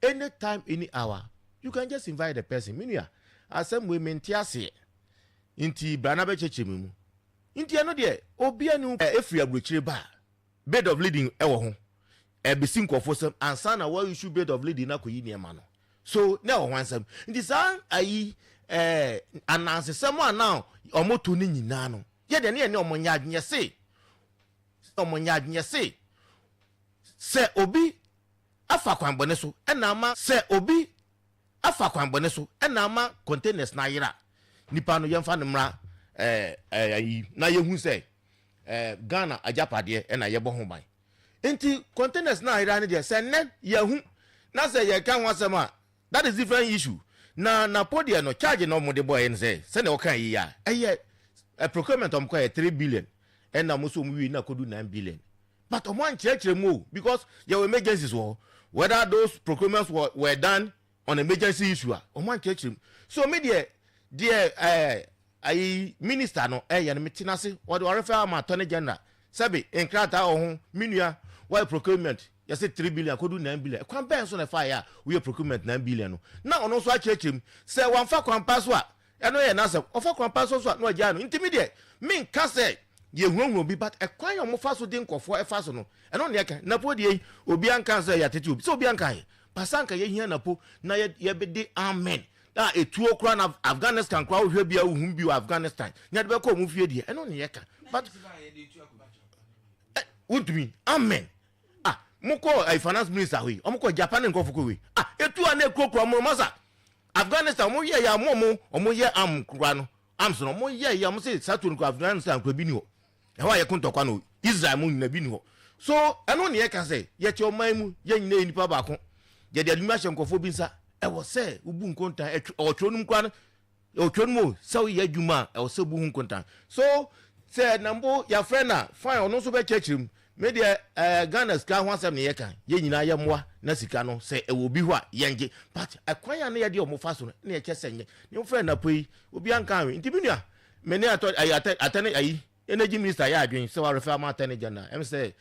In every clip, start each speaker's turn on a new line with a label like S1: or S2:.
S1: Anytime, any hour, you can just invite the person. Menua, asɛm wei mente aseɛ, nti bra na bɛkyerɛkyerɛ me mu. Nti ɛno deɛ, obia ne ɛfiri aburokyire ba a, bill of lading ɛwɔ ho, ɛbɛsi nkɔfoɔ sɛm ansa na wɔn issue bill of lading na kɔyi nneɛma no so na ɛwɔ ho ansɛm. Nti saa ayi anansesɛm a na ɔmo to ne nyinaa no, yɛ deɛ ne yɛ ne ɔmo nyɛ adwene se, ɔmo nyɛ adwene se sɛ obi afa kwanbɔne so ɛna ama, sɛ obi afa kwanbɔne so ɛna ama containers na ayera, nipa no yɛmfa no mmra ɛɛ ɛɛ ayi na yɛhu sɛ Ghana agyapadeɛ ɛna yɛbɔ ho ban. Nti containers na ayera no deɛ, sɛ nnɛ yɛhu na sɛ yɛka ho asɛm a, that is different issue. Na napo deɛ no, charge na ɔmo de bɔ yɛ no sɛ sɛnea ɔka yi a, ɛyɛ procurement ɔmo kɔ yɛ 3 billion, ɛna ɔmo nso ɔmo wie na kodu 9 billion, but ɔmo ankyerɛkyerɛ mu o, because yɛwɔ emergencies wɔ hɔ. Whether those procurements were done on emergency issue a, ɔmo ankyerɛkyerɛ mu. So mi deɛ ayi minister no ɛyɛ no, mi tena ase, wɔde ɔrefer ama Attorney General. Sɛbi, nkrataa wɔ ho. Mi nua, wɔyɛ procurement, yɛsɛ 3 billion kodu 9 billion, kwan bɛn so na ɛfa yɛ a woyɛ procurement 9 billion no? Na ɔno nso akyerɛkyerɛ mu sɛ wɔnfa kwan pa so a, ɛno yɛ n'asɛm. Ɔfa kwan pa so so a, na ɔgya no. Nti mi deɛ, mi nka sɛ yɛhuahua obi, but ɛkwan yɛ ɔmo fa so de nkɔfoɔ ɛfa so no, ɛno ne yɛka. Napo deɛ yi, obi anka sɛ yɛatete obi sɛ obi anka yɛ pasa nka yɛhia napo na yɛbɛde amen na etuo kora na Afghanistan kora, wohwɛ bi a wohum bi wɔ Afghanistan na yɛde bɛkɔ ɔmo fie deɛ, ɛno ne yɛka. But wontumi amen. Ah, mokɔ finance minister hɔ yi, ɔmo kɔ Japan ne nkɔfo kɔ wei. Ah, etu a na ekurakura ɔmo masa Afghanistan, ɔmo yɛ yɛ ɔmo yɛ am kura no, arms no ɔmo yɛ yɛ, ɔmo sɛ saa tuo no kɔ Afghanistan kura bi ni hɔ. Ɛhɔ a yɛko ntɔkwa no, Israel mu nyina bi ni hɔ. So ɛno ne yɛka sɛ yɛte ɔman mu, yɛn nyina yɛ nipa baako, yɛde adwuma ahyɛ nkɔfoɔ bi nsa. Ɛwɔ sɛ wobu nkontan ɔtwerɛ no mu kora no, ɔtwerɛ no mu o, sɛ woyɛ adwuma a, ɛwɔ sɛ wobu ho nkontan. So sɛ nambo yɛafrɛ no a, fine, ɔno nso bɛkyerɛkyerɛ mu. Me deɛ, Ghana sika ho asɛm ne yɛka. Yɛn nyinaa yɛ mmoa na sika no sɛ ɛwɔ obi hɔ a, yɛngye. But ɛkwan a ne yɛde ɔmo fa so no ne yɛkyɛ sɛ nyɛ ne wofrɛ napo yi, obi anka ahwe. Nti bi nua, me ne atɔ ayi atɛ ayi energy minister yɛ adwene sɛ warefer ama Attorney General sɛ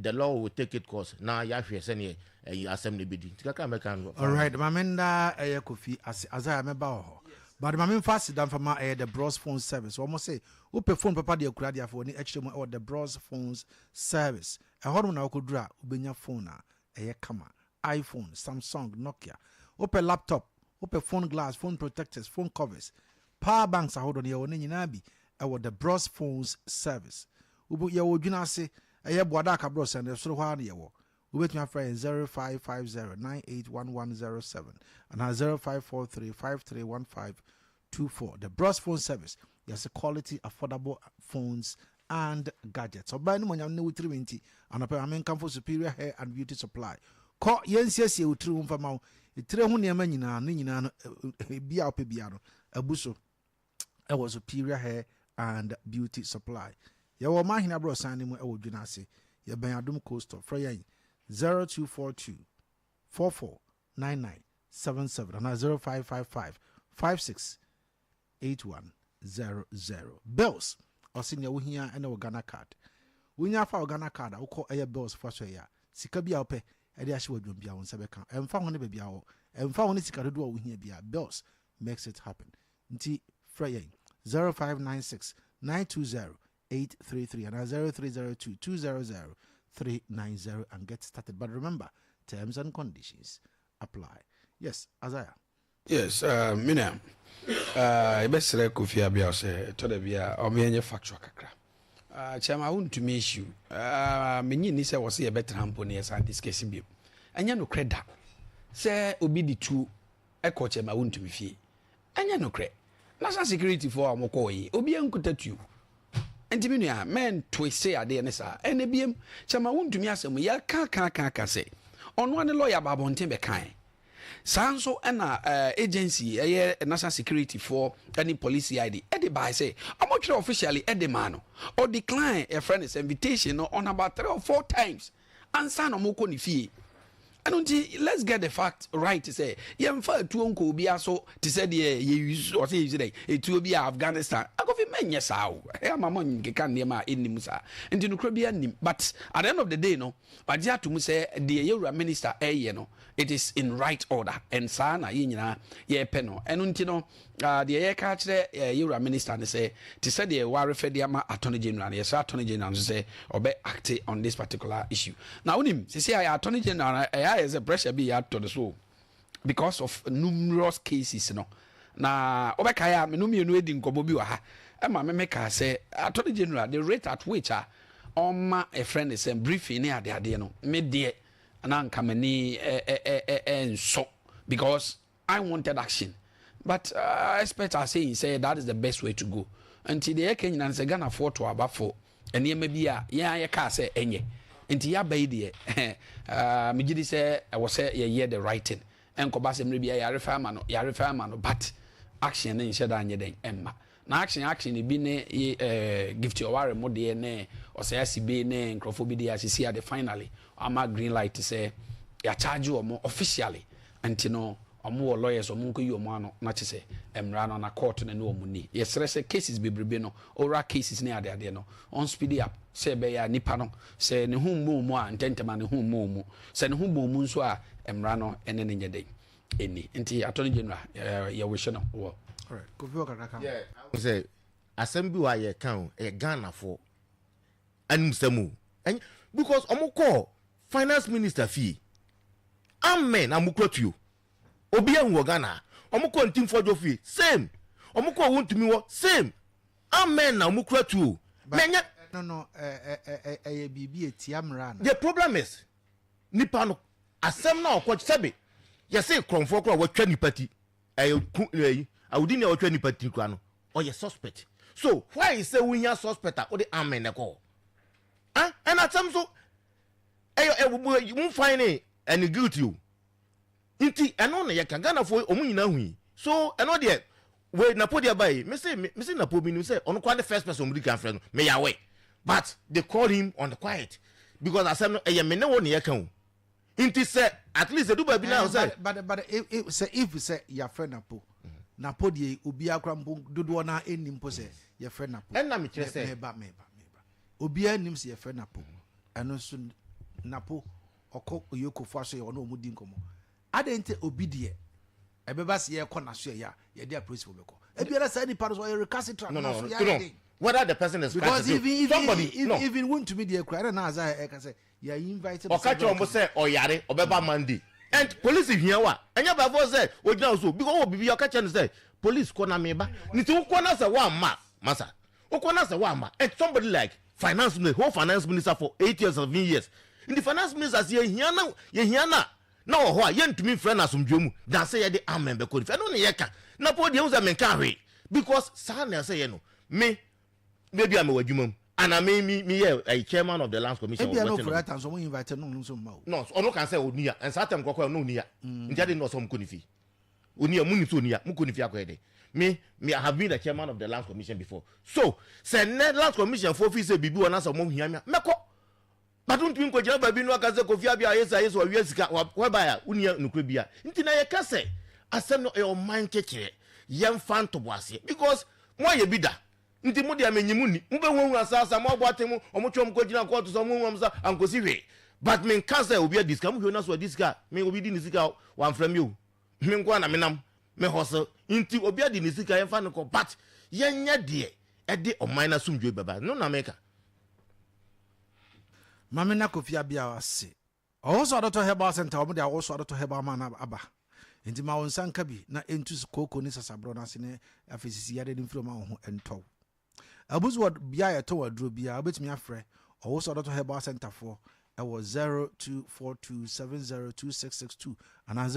S1: the law will take it course na yɛahwɛ sɛneɛ ɛyi asɛm no bɛdi. Nti kakra mɛka no.
S2: Alright, maame nda ɛyɛ Kofi ase. Azaya, mɛba wɔ hɔ, but maame nfa aseda nfama ɛyɛ The Bros Phone Service. Wɔn sɛ wopɛ phone papa deɛ akura deɛ afɔ wɔn akyerɛ mu ɛwɔ The Bros Phones Service. Ɛhɔ nom na wɔkɔduru a, wobɛnya phone a ɛyɛ kama, iPhone, Samsung, Nokia. Wopɛ laptop, wopɛ phone glass, phone protectors, phone covers, power banks ahodoɔ no, yɛwɔ ne nyinaa bi ɛwɔ The Bros Phones Service. Yɛwɔ odwina ase, ɛyɛ Boada Akaborɔ sɛn soro hɔ ara na yɛwɔ. Wobɛtumi afrɛ yɛn 0550 981107 anaa 0543 531524. The Bros Phone Service, yɛsɛ quality, affordable phones and gadgets. Ɔbaa no mɔnyam ne wo tirim nti anɔpɛ, maame nkamfo Superior Hair and Beauty Supply. Kɔ yɛnsiesie wo tiri ho mfama wo tire ho nneɛma nyinaa ne nyinaa no, ebi a wopɛ bia no abu so ɛwɔ Superior Hair and Beauty Supply. Yɛwɔ ɔma ahene aborɔsan no mu ɛwɔ dwena ase, yɛbɛn Adom Coastal. Frɛ yɛn 0242 4499 77 anaa 0555 56 8100. Bills ɔse nea wohia ɛne wɔ Ghana Card. Wonya fa wɔ Ghana Card a, wokɔ ɛyɛ Bills fa so, ɛyɛ a sika bi a wopɛ ɛde ahyɛ wɔ adwuma bi a, wo nsa bɛka. Ɛmfa ho ne baabi a wɔ, ɛmfa ho ne sika dodoɔ a wohia bi a, Bills makes it happen. Nti frɛ yɛn 0596 920 833 and 0302 200 390 and get started. But remember, terms and conditions apply. Yes, Isaiah.
S3: Yes, mina yɛbɛsrɛ Kofi Abia sɛ ɛtɔ da bi a ɔmeyɛnyɛ factual kakra. Chairman wontumi issue, menyi ni sɛ wɔ sɛ yɛbɛtena mpo ne yɛsan discuss biom. Ɛnyɛ nokorɛ da sɛ obi de tuo ɛkɔ chairman wontumi fie. Ɛnyɛ nokorɛ. National security foɔ a wɔkɔɔ yi, obiara nkuta tuo. Nti me nua, mɛntoe se adeɛ ne saa. Ɛnɛ biem, chairman wontumi asɛm yɛka ka ka ka sɛ ɔno ane lawyer ba abɔnten bɛkae saa nso. Ɛna agency ɛyɛ national security foɔ ɛne police CID ɛde baa sɛ ɔmɔtwerɛ officially ɛde maa no, ɔdecline. Ɛfrɛ no sɛ invitation no on about three or four times ansa na ɔmɔkɔ ne fie. Ɛno nti let's get the fact right sɛ yɛmfa atuo nkɔ obiara so te sɛ deɛ yɛyi ɔsɛ yɛyi sɛ dɛ etuo bi a Afghanistan akɔfi mɛnyɛ saa o. Ɛyɛ ama mo nkeka nneɛma a ɛnnim saa nti nokora bi anim, but at the end of the day no, wagye ato mu sɛ deɛ yɛwura minister ɛyɛ no, it is in right order and saa na yɛn nyinaa yɛrepɛ no. Ɛno nti no, deɛ yɛreka akyerɛ yɛwura minister ne sɛ te sɛ deɛ warefɛ de ama Attorney General no, yɛsrɛ Attorney General nso sɛ ɔbɛ act on this particular issue. Na wonim sisi a yɛ Attorney General no, ɛyɛ ayɛ sɛ pressure bi yɛ atɔ no so because of numerous cases no. Na wobɛkae a, meno mmienu edi nkɔmmɔ bi wɔ ha ɛma me meka sɛ Attorney General, the rate at which a ɔma ɛfrɛ ne sɛ briefing ne adeadeɛ no, me deɛ na nka m'ani nsɔ because I wanted action, but experts are saying say that is the best way to go. Nti deɛ yɛka nyinaa sɛ Ghanafoɔ to aba for nneɛma bi a yɛn a yɛkaa sɛ ɛnyɛ nti yɛaba yi deɛ, megye di sɛ ɛwɔ sɛ yɛyɛ the right thing. Ɛnkɔba sɛ mmerɛ bi a yɛarefa ama no, yɛarefa ama no, but action ne nhyɛ da nyɛ dɛn ɛmma na action bi ne ye Gift ɔware mo deɛ ne ɔsɛ asibe ne nkurɔfoɔ bi deɛ asisi ade. Finally ama green light sɛ yɛacharge wɔn officially, nti no ɔmo wɔ lawyers, ɔmo nkɔ yi ɔmo ano na kyɛ sɛ mmara no na court no ne ɔmo ni. Yɛsrɛ sɛ cases bebrebe no, oral cases ne adeadeɛ no, on speed up sɛ ɛbɛyɛ a nipa no sɛ ne ho mmɔ mu a ntɛntɛm a ne ho mmɔ mu, sɛ ne ho bɔ mu nso a, mmara no ɛne ne nyɛ den ɛni. Nti Attorney General, yɛwish no wɔ.
S1: Sɛ asɛm bi wɔ a yɛka o, ɛyɛ Ghanafoɔ anim sɛm o, because ɔmo kɔɔ finance minister fie, amen na mo kura tuo, obi ahu wɔ Ghana. Ɔmo kɔ Ntim Fordjour fie, same. Ɔmo kɔ Wontumi wɔ, same, amen na ɔmo kura tuo.
S2: Mɛnyɛ no, ɛyɛ biribi etia mmara
S1: no. The problem is nipa no asɛm na ɔkɔ sɛbi yɛsɛ kurɔnfoɔ kora wɔatwa nipa ti, ɛyɛ ku ɛyi awudi ni a wɔatwa nipa ti kora no, ɔyɛ suspect. So why sɛ wonya suspect a wode amen na ɛkɔ ah? Ɛna asɛm so ɛyɛ ɛ mo find ne ɛne guilty o. Nti ɛno na yɛka Ghanafoɔ ɔmo nyinaa hu yi so. Ɛno deɛ wei Napo deɛ ba yi, mese Napo mi nim sɛ ɔno kora ne first person ɔmo di kan frɛ no meyawɛ, but they call him on the quiet because asɛm no ɛyɛ me ne wo ne yɛka o. Nti sɛ at least edu baabi na sɛ.
S2: But if sɛ if sɛ yɛafrɛ Napo, Napo deɛ obiara kora mpo dodoɔ naa ɛnim mpo sɛ yɛfrɛ Napo.
S1: Ɛnna mi kyerɛ sɛ.
S2: Mɛba, mɛba, mɛba, obiara nim sɛ yɛfrɛ Napo. Ɛno nso Napo ɔkɔ oyekofo aso yɛ ɔno ɔmo di nkɔmɔ adan nti obi deɛ ɛbɛba sɛ yɛkɔ n'aso yɛ a yɛde apolisifoɔ bɛkɔ ebiara saa nipa no so ɔyɛ recalcitrant.
S1: No, no, no, whether the person is
S2: because even somebody even no even Wontumi deɛ kura ɛna na aza ɛka sɛ yɛ invite.
S1: Ɔka kyerɛ ɔmo sɛ ɔyare, ɔbɛba Monday, and police hia wa ɛnyɛ baafo sɛ ogyina so because ɔwɔ bibi. Ɔka kyerɛ no sɛ police kɔ na meba ne ti wokɔ na sɛ wamma masa wokɔ na sɛ wamma. And somebody like finance minister, whole finance minister for 8 years, 7 years, nti finance minister sɛ yɛhia na yɛhia na wɔ hɔ a yɛntumi mfrɛ no asomdwe mu dan sɛ yɛde amen bɛkɔ nifa. Ɛno ne yɛka na po deɛ hu sɛ menka hwee because saa na ɛsɛ yɛ no. Me maybe a mewɔ adwuma mu ana me yɛ ɛyɛ chairman of the Lands Commission.
S2: Ebi ɛna ofura ata nso ɔmo invite no, ɔno nso mma o.
S1: No, ɔno kan sɛ onia nsa atɛm kɔkɔ ɔno onia nti adi na ɔsɛ ɔmo kɔ ne fi onia mu ni so onia mu kɔ ne fi akɔyɛ de. Me I have been the chairman of the Lands Commission before, so sɛ nnɛ Lands Commission fo fi sɛ biribi wɔ na sɛ ɔmo hia mi a, mɛkɔ, but ntumi nkɔgyina baabi no aka sɛ Kofi Abia ayɛ sɛ ayɛ sɛ ɔwia sika whereby a wonia nokora bia. Nti na yɛka sɛ asɛm no ɛyɛ ɔman kyekyerɛ, yɛmfa ntoboaseɛ because mo ayɛ bi da nti mo deɛ menyi mo ni mobɛhuahua asasa mo abɔ ate mo ɔmo twɛ ɔmo kɔgyina kɔɔto sɛ ɔmo huam sa ankosi hwee. But menka sɛ obi adi sika, mohwɛ na so adi sika. Me obi di ne sika wamfrɛ me o, me nko a na menam me hɔ so nti obi adi ne sika, yɛmfa no kɔ, but yɛnyɛ deɛ ɛde ɔman no asomdwe bɛba no na meka.
S2: Maame na Kofi Abia ase ɔwɔ so Adɔtɔ Herbal Center, wɔn de awɔ so Adɔtɔ Herbal man aba nti ma wɔn nsa nka bi na ntu kooko ne sasaborɔ no ase ne afei sisi yade ne mfiri ɔma wɔn ho ntɔw abusu wɔ bea a yɛtɔn aduro biara. Wobɛtumi afrɛ ɔwɔ so Adɔtɔ Herbal Center foɔ ɛwɔ 0242702662 anaa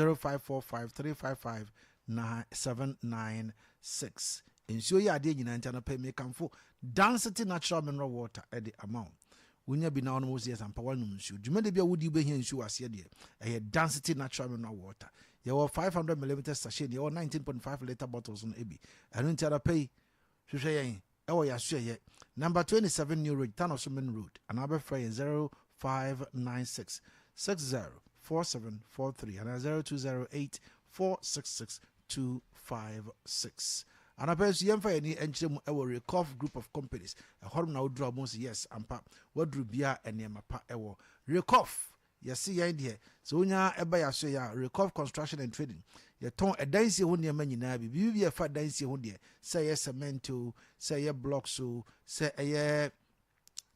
S2: 0545355996. Nsuo yɛ adeɛ nyinaa nti anɔpɛ mekamfo Dancity Natural Mineral Water ɛde ama wo. Wonya bi na ɔnom wo sɛ yɛsampa woanom nsuo dwumadi bi a wodi wobɛhia nsuo wɔ aseɛ deɛ, ɛyɛ Dancity Natural Mineral Water. Yɛwɔ 500 millimeter sachet, yɛwɔ 19.5 litre bottles no bi. Ɛno nti anɔpɛ yi hwehwɛ yɛn ɛwɔ yɛasoɛyɛ number 27 New Road, Tanoso Main Road, anaa bɛfrɛ yɛn 0596 60 4743 anaa 0208 466 256. Anɔpa yi nso yɛmfa yɛn ani nkyerɛ mu wɔ Recoff Group of Companies. Ɛhɔnom na woduru a wobɛhu sɛ yes ampa woaduru bea a nneɛma pa wɔ. Recoff, yɛse yɛn deɛ sɛ wonya ɛba yɛn asoɛeɛ a, Recoff Construction and Trading, yɛtɔn ɛdansie ho nneɛma nyinaa bi. Biribi bi a ɛfa dansie ho deɛ, sɛ ɛyɛ cement o, sɛ ɛyɛ blocks o, sɛ ɛyɛ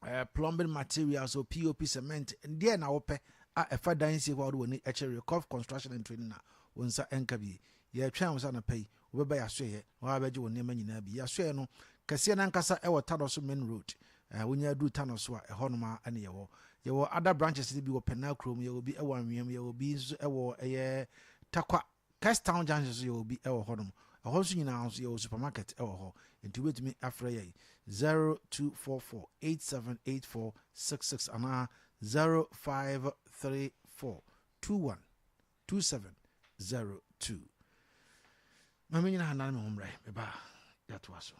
S2: eh, plumbing materials o, POP cement, deɛ na wopɛ a ɛfa dansie ho a wode w'ani kyerɛ Recoff Construction and Trading a, wo nsa nka bi. Yɛretwɛn wo sɛ anɔpa yi wobɛba yɛn asoɛeɛ na woabɛgye wo nneɛma nyinaa bi. Yɛn asoɛeɛ no kɛseɛ no ankasa wɔ Tadɔso Main Road. Eh, wonya duru Tanɔ so a, ɛhɔnom ara ne yɛwɔ. Yɛwɔ other branches no bi wɔ Pɛnaa kurom, yɛwɔ bi wɔ Anweam, yɛwɔ bi nso wɔ ɛyɛ Tarkwa, Kirstown Junction nso yɛwɔ bi wɔ hɔnom. Ɛhɔ nso nyinaa nso yɛwɔ supermarket wɔ hɔ. Nti wobɛtumi afrɛ yɛn 0244 878466 anaa 0534 21 2702. Ma menyina ha nane me ho mmerɛ, meba a yɛatoa so.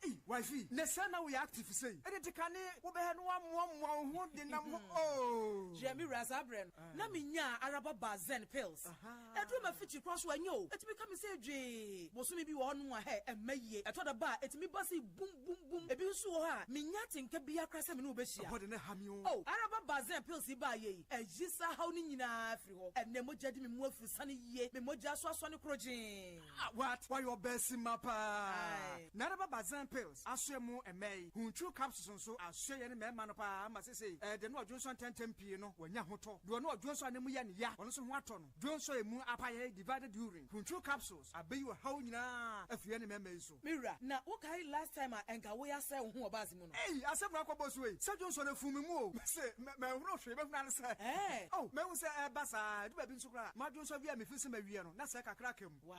S4: Ei wifey nɛ sɛn na woyɛ active sei ɛde te kane wobɛhɛ no woamoamoa wo ho denam ho oo.
S5: Hwɛ me wura saa berɛ no na me nyaa araba bazen pills ɛduru mafikyi korɔ so ɛnyɛ o ɛtumi ka me sɛ dwee bosome bi wɔ hɔ nom a hɛ ɛmma yie ɛtɔ da ba a ɛtumi ba sei bum bum bum ebi nso wɔ hɔ a me nya atenka biaa koraa sɛ me ne wo bɛhyia
S4: Ɛhɔ de na ɛha me o.
S5: Oh araba bazen pills yi baa yɛ yi ɛyi saa haw no nyinaa firi hɔ ɛnɛ mogya di me mu afuru sane yie me mogya aso asɔne korogyee.
S4: Ah what? Wayɛ ɔbaa paa.
S5: Aye.
S4: Naraba Bazan pills asoɛ mu ɛmɛ yi. Huntru capsules nso asoɛ yɛne mɛɛma no paa ama sesei ɛɛ de no ɔdwonsɔ ntɛntɛm pii no wanya ahotɔ. Deɛ ɔne ɔdwonsɔ a ne mu yɛ ne ya ɔno nso ho atɔ no. Dwonsɔ emu apayɛ divided urine. Huntru capsules abeyi ɔhaw nyinaa afiri yɛne mɛɛma yi so.
S5: Me wura, na wo kae last time a ɛnka wo asɛe wo ho wɔ bus mu no?
S4: Ei asɛm na wakɔbɔ so ei. Sɛ dwonsɔ no afum me mu o. Mese manhunu hwee mɛhunu ane sɛ
S5: Ɛɛ.
S4: Oh mahu sɛ ɛɛba saa ɛdu baabi nso koraa madwonsɔ wie a mefeel sɛ mawie no na sɛɛ kakra aka mu.
S5: Wow.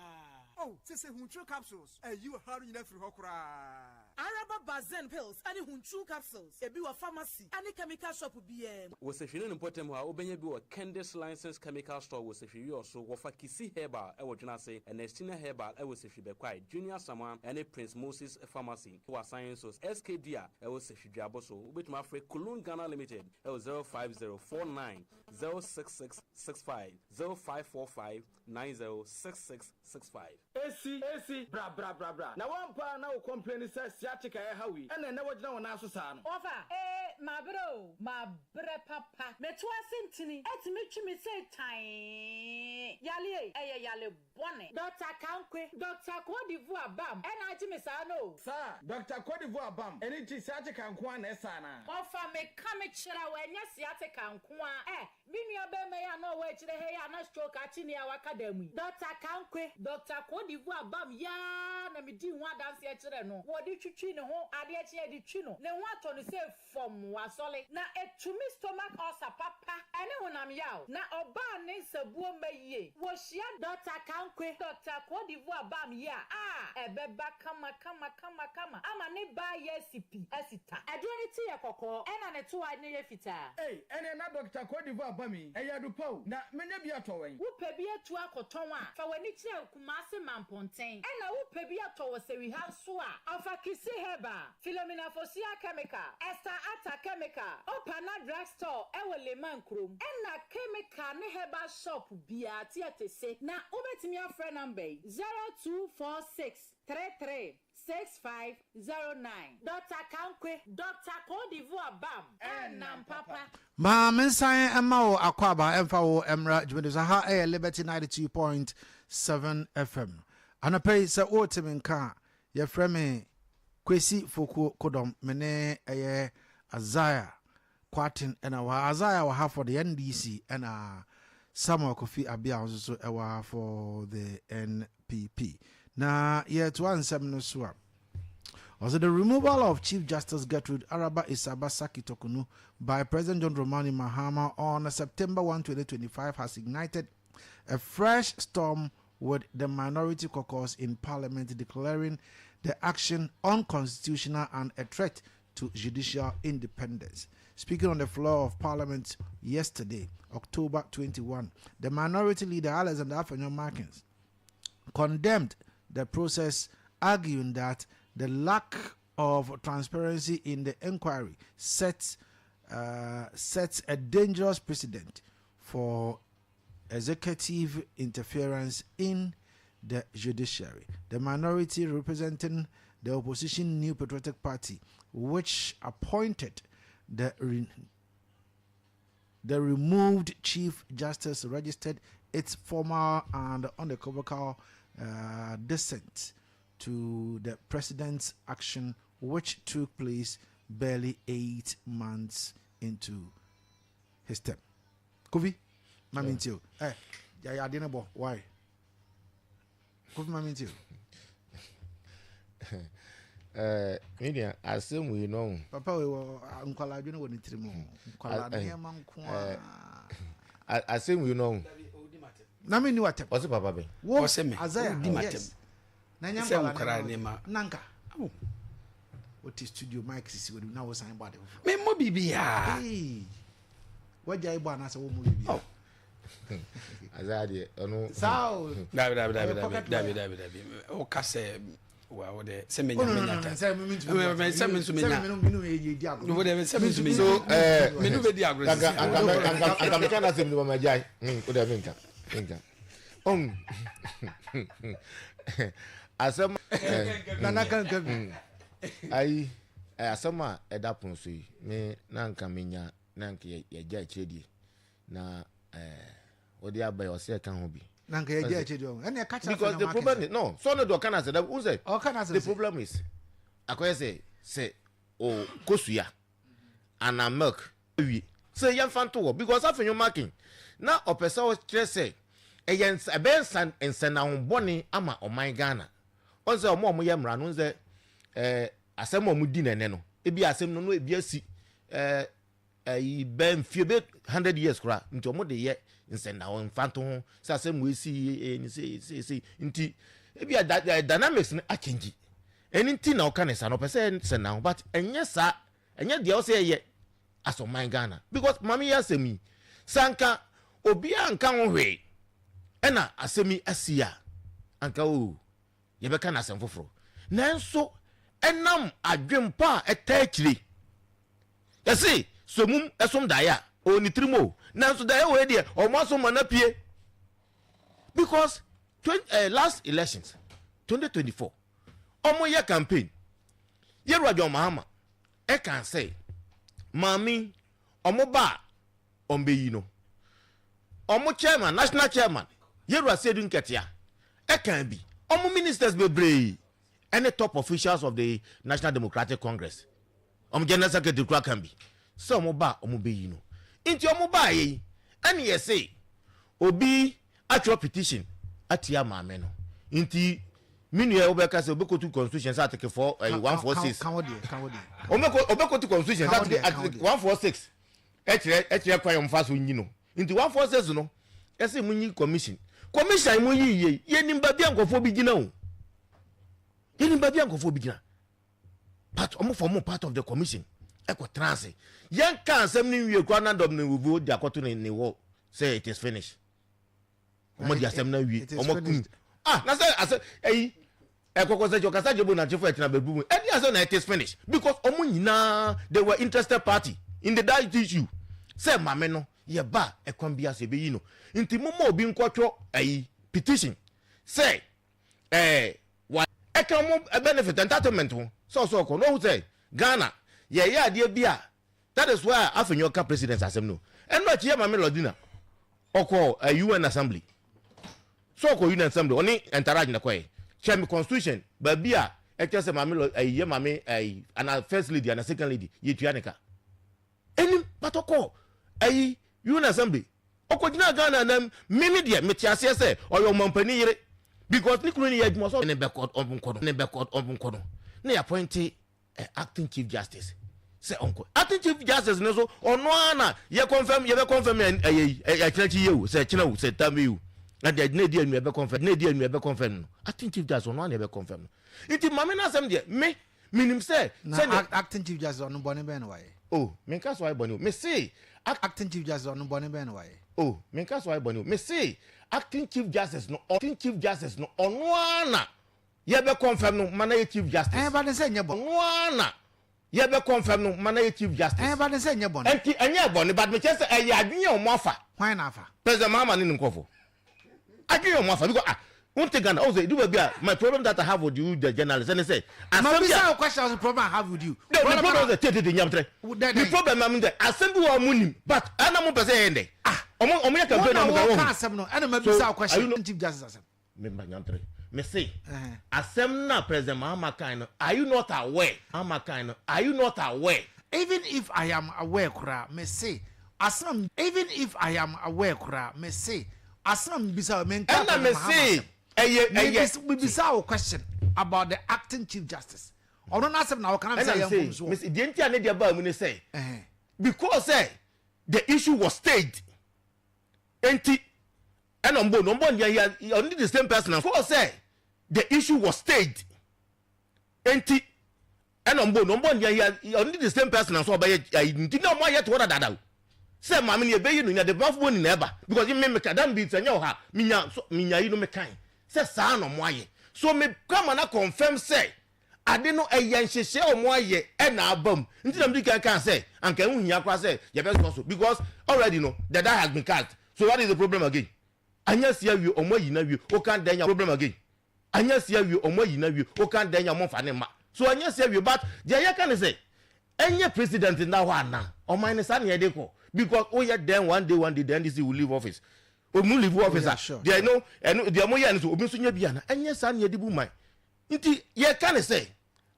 S4: Oh sese Huntru capsules ayi ɔhaw no nyinaa afiri hɔ koraa.
S5: Araba Bazen pills ne Huntru capsules, ebi wɔ pharmacy ne chemical shop biara mu.
S6: Wɔ Sehwi ne ne mpɔtam hɔ a, wobɛnya bi wɔ Kendis Licensed Chemical Store wɔ Sehwi Wiawso, wɔfa Kisi Herbal wɔ Dwenase, Ernestina Herbal wɔ Sehwi Bɛkwae, Junior Asamoah ne Prince Moses Pharmacy wɔ Asan nso, SK Dua wɔ Sehwi Duabo so. Wobɛtumi afrɛ Kulon Ghana Limited wɔ 05049 06665, 0545 906665.
S7: Esi, esi, bra, bra, bra, bra. Na woampa a na wo complaini sɛ sciatica ɛha wo yi, ɛna ɛnɛ woagyina wo nan so saa no.
S8: Ɔfa, ee, mabrɛ o, mabrɛ papa. Meto ase ntini, ɛtumi twe me sei tann. Yale ei, ɛyɛ yale bɔne. Doctor Kankwe, Doctor Cote d'Ivoire bam, ɛna agye me saa no o.
S7: Saa, Doctor Cote d'Ivoire bam, ɛno nti sciatica nko ara na ɛsa anaa?
S8: Ɔfa, meka mekyerɛ wo, ɛnyɛ sciatica nko ara, eh. Me nua barima yi a na ɔwɔ akyire ha yi a na stroke akye no yi a waka dan mu yi, Dɔkta Kankwe, Dɔkta Cote d'Ivoire bam yi ara na medii ho adanseɛ kyerɛɛ no. Wɔde twitwi ne ho, adeɛ kye a yɛde twi no, ne ho atɔ no sɛ fam, wasɔle. Na ɛtumi stomach ulcer papa ɛne honam yaw. Na ɔbaa ne nsabuo mma yie. Wɔhyia Dɔkta Kankwe, Dɔkta Cote d'Ivoire bam yi a, a ɛbɛba kama kama kama kama ama ne baa yɛ asi pi asi ta. Aduro no ti yɛ kɔkɔɔ ɛna ne toa no yɛ fitaa.
S7: Ei, ɛneɛ na Dɔkta Cote d'Ivoire ba mi, ɛyɛ adu pa o, na menya bi atɔ wɛn?
S8: Wopɛ bi atu akɔtɔn a, fa w'ani kyerɛ Kumasi Mampɔnten. Ɛna wopɛ bi atɔ wɔ Sewiha nso a, ɔfa Kisi Herbal, Philomena Fosuah Chemical, Esther Atta Chemical, Opana Drug Store ɛwɔ Leman kurom. Ɛna chemical ne herbal shop biara, Tiatese. Na wobɛtumi afrɛ number yi, 0246 33 6509. Doctor Kankwe, Doctor Cote d'Ivoire bam, ɛnam papa.
S2: Ma mensan mma wo akwaaba ɛmfa wo mmra dwumadi so. Ha ɛyɛ Liberty 92.7 FM. Anɔpa yi sɛ wote me nka a, yɛfrɛ me Kwesi Fokuo Kodɔm. Me ne ɛyɛ Isaiah Kwarteng ɛna wɔ ha. Isaiah wɔ ha for the NDC ɛna Samuel Kofi Abiah nso so ɛwɔ ha for the NPP. Na yɛtoa nsɛm no so a, also, the removal of Chief Justice Gertrude Araba Esaaba Sackey Torkornoo by President John Dramani Mahama on September 1, 2025 has ignited a fresh storm with the minority caucus in parliament declaring the action unconstitutional and a threat to judicial independence. Speaking on the floor of parliament yesterday, October 21, the minority leader Alexander Afenyo Markin condemned the process, arguing that the lack of transparency in the inquiry sets a dangerous precedent. for executive interference in the judiciary. The minority representing the opposition New Patriotic Party, which appointed the removed Chief Justice, registered its formal and unequivocal dissent to the president's action, which took place barely 8 months into his term. Kofi, mami ntio. Ya ade ne bɔ. Why? Kofi, mami ntio.
S1: Me nua, asɛm wei no.
S2: Papa wei wɔ nkwalaa adwene wɔ ne tirim o. Nkwalaa nneɛma nko
S1: a. Asɛm wei no.
S2: Na mi ni wa tɛm.
S1: Ɔsɛ papa bɛ.
S2: Wo
S3: Ɔsɛ me.
S2: Isaiah.
S3: Wodi m'atɛm.
S2: Yes. Na nya
S3: Sɛ
S2: nkwalaa
S3: nkwaraa
S2: nneɛma.
S3: nneɛma.
S2: Nanka. Wote studio mic sisi wɔ na wosan bɔ ade foforɔ.
S3: Memmɔ biribiaa.
S2: Hey. Wagya ibɔ anaasɛ wɔmmɔ biribi?
S3: Oh.
S1: Asa deɛ ɔno.
S2: Saa o.
S3: Dabi, dabi, dabi.
S2: Ɛyɛ
S3: Dabi.
S2: pocket
S3: Dabi.
S2: wire.
S3: Dabi, dabi, woka sɛ wa wo de sɛ
S2: Oh,
S3: menya
S2: no, no,
S3: menya
S2: no,
S3: ta
S2: no, sɛ me ntumi
S3: Mɛ- mɛ- sɛ me nso
S2: Sɛ
S3: menya
S2: me no me no yɛ di agorɔ.
S3: Wo de sɛ me nso menya
S1: So
S3: me no bɛdi agorɔ
S1: anka
S3: sisi.
S1: anka anka anka meka na asɛm no ma gyae. O de menka. Menka. Asɛm
S2: Nana kanka bi.
S1: Ayi asɛm a ɛda pono so yi, me na nka menya na nka yɛgya akyire die na wɔde aba yi ɔsɛ ɛka ho bi.
S2: Na nka yɛgya akyire die ɔmo. Ɛna ɛka kyerɛ
S1: Because the problem is no so no de ɔka na sɛ n sɛ
S2: Ɔka na sɛ
S1: the problem is akɔyɛ sɛ o kosua ana milk wie sɛ yɛmfa nto hɔ because Afenyo Markin na ɔpɛ sɛ ɔkyerɛ sɛ ɛyɛ nsa ɛbɛyɛ nsa nsɛnahobɔne ama ɔman Ghana. Ɔn sɛ ɔmo a ɔmo yɛ mmara no sɛ asɛm a ɔmo di nɛnɛ no, ebi asɛm no ebi asi ɛyi bɛn mfie bɛ 100 years koraa, nti ɔmo de yɛ nsɛnahɔ mfa nto ho sɛ asɛm wo esi ne se se nti ebi a da dynamics no akyɛngyi. Ɛni nti na ɔka ne sa no ɔpɛ sɛ nsɛnahɔ, but ɛnyɛ saa, ɛnyɛ deɛ ɔsɛ ɛyɛ as ɔman Ghana, because maame yi asɛm yi sanka obiara nka ho hwee ɛna asɛm yi asi a, anka o yɛbɛka no asɛm foforɔ. Nanso ɛnam adwempa a ɛta akyire yɛse somum ɛsom daeɛ a ɔwɔ ne tirim o, nanso daeɛ wɔ deɛ ɔmo asom ma no apue because last elections 2024 ɔmo yɛ campaign, yɛwura John Mahama ɛka sɛ maame ɔmo ba a ɔmbɛyi no, ɔmo chairman, national chairman yɛwura Asiedu Nketia ɛka bi, ɔmo ministers bebree ɛne top officials of the National Democratic Congress, ɔmo general secretary kura kan bi sɛ ɔmo ba a ɔmo bɛyi no. Nti ɔmo ba yɛ yi ɛne yɛ se obi atwerɛ petition atia maame no, nti me nua wobɛka sɛ obɛkɔtu constitution sɛ article 4 146.
S2: Ka wo deɛ, ka wo deɛ.
S1: Obɛkɔtu constitution sɛ
S2: Ka wo deɛ, ka wo
S1: article
S2: deɛ.
S1: 146 ɛkyerɛ kwan yɛ ɔmfa so nyi no. Nti 146 no ɛsɛ mu nyi commission. Commission mu yi yie, yɛnim baabi a nkɔfoɔ bi gyina o, yɛnim baabi a nkɔfoɔ bi gyina, but ɔmo form part of the commission ɛkɔ tena ase. Yɛn ka asɛm no nwie kora na dɔm ne wuo de akɔto ne wɔ sɛ it is finished. Ɔmo de asɛm no awie.
S2: It is
S1: Ɔmo kum
S2: finished.
S1: Ah, na sɛ asɛ ɛyi ɛkɔkɔ sɛ ɔkasa gye bo na kyefo ɛtena baabi mu ɛdi asɛ na it is finished because ɔmo nyinaa, they were interested party in the that issue sɛ maame no yɛ ba ɛkwan bi ase ebeyi no. Nti mo ma obi nkɔtwɔ ɛyi petition sɛ wa ɛka mo benefit entitlement ho sɛ ɔsɔ ɔkɔ n'ohu sɛ Ghana yɛyɛ adeɛ bi a, that is why Afenyo ɔka president asɛm no. Ɛno akyi yɛ maame Lordina ɔkɔ UN Assembly so, ɔkɔ UN Assembly ɔne entourage na kɔɛ kyɛ mi constitution baabi a ɛkyɛ sɛ maame lɔ ɛyi yɛ maame ɛyi ana first lady ana second lady yɛ tua ne ka enim, but ɔkɔ ɛyi UN Assembly ɔkɔ gyina Ghana nam. Mimi deɛ mete aseɛ sɛ ɔyɛ ɔmampanin yere because ne kunu ne yɛ adwuma so ne bɛkɔ ɔnkɔ no ne bɛkɔ ɔnkɔ no ne yɛ appoint acting chief justice sɛ ɔnkɔ. Acting chief justice ne so ɔno ara na yɛ confirm, yɛbɛ confirm ɛyɛ yi ɛkyerɛ kyi yie o, sɛ ɛkyerɛ o, sɛ tam yi o, na deɛ ne di anu yɛbɛ confirm, ne di anu yɛbɛ confirm no. Acting chief justice ɔno ara na yɛbɛ confirm no. Nti maame n'asɛm deɛ me minim sɛ
S2: Na
S1: sɛdeɛ
S2: acting chief justice ɔno bɔne bɛn na wayɛ?
S1: O menka so ayɛ bɔne o, me se
S2: Acting chief justice ɔno bɔne bɛn na wayɛ?
S1: O menka so ayɛ bɔne o, me se acting chief justice no, acting chief justice no ɔno ara na yɛbɛ confirm no ma na yɛ chief justice.
S2: Ɛn ba ne sɛ nyɛ bɔ.
S1: Ɔno ara na. Yɛbɛ confirm no ma na yɛ Chief Justice.
S2: Ɛɛ but ne sɛ ɛnyɛ bɔne.
S1: Ɛnti ɛnyɛ bɔne but mekyerɛ sɛ ɛyɛ adwene a ɔmo afa.
S2: Hwan na afa?
S1: President Mahama ne ne nkorɔfoɔ. Adwene a ɔmo afa because ah wonte Ghana ɔhu sɛ edu baabi a my problem that I have with you the journalist ɛne sɛ asɛm bi a.
S2: Mabisa wo question ɔse problem I have with you.
S1: No the problem sɛ tete nyametrɛ. Me problem na me sɛ asɛm bi wɔ a ɔmo nim but ɛna mo pɛ sɛ yɛyɛ ndɛ.
S2: Ah
S1: ɔmo ɔmo yɛ campaign na ɔmo ka
S2: wɔn. Wo na wɔka asɛm no ɛna mabisa wo question Chief Justice asɛm.
S1: Me ba nyantere. Me se, asɛm no a President Mahama kae no, are you not aware? Mahama kae no, are you not aware?
S2: Even if I am aware koraa, me se, asɛm a, Even if I am aware koraa, me se, asɛm a mebisa wo, menkaa
S1: Ɛna me
S2: President Mahama
S1: se,
S2: asɛm.
S1: ɛyɛ, ɛyɛ.
S2: Mebisa wo question about the acting Chief Justice. Ɔno n'asɛm na woka na me sɛ
S1: Ɛna
S2: ɛyɛ
S1: me se,
S2: mfomsoɔ.
S1: me se, deɛ nti a ne deɛ baa mu ne sɛ, because sɛ the issue was staged, enti Ɛna ɔmo bɔ no ɔmo bɔ no deɛ he ɔne the same person kɔɔ sɛ the issue was staged enti ɛna ɔmo bɔ no ɔmo bɔ no deɛ he ɔne the same person nso ɔbɛyɛ ayi nti na ɔmo ayɛ to hɔ dadaada o sɛ maame no yɛbɛyi no nya de bafo bɔ ni na ɛba because me me ka dan bi sɛ nyɛ ɔha minya so minya yi no me kan sɛ saa na ɔmo ayɛ so me kama na confirm sɛ ade no ɛyɛ nhyehyɛ a ɔmo ayɛ ɛna aba mu nti na medi kan kaa sɛ anka ɛho hia koraa sɛ yɛbɛsoa so because already no the die has been cast so what is the problem again anya si awie ɔmo ayi no awie woka dɛn nya problem again anya si awie ɔmo ayi no awie woka dɛn nya ɔmo nfa ne mma so anya si awie but deɛ yɛka ne sɛ ɛnyɛ president nna hɔ ana ɔman ne saa ne yɛde kɔ because woyɛ dɛn one day one day the NDC will leave office ɔmo leave office a deɛ no ɛno deɛ mo yɛ no so obi nso nya bi ana ɛnyɛ saa ne yɛde bu man Nti yɛka no sɛ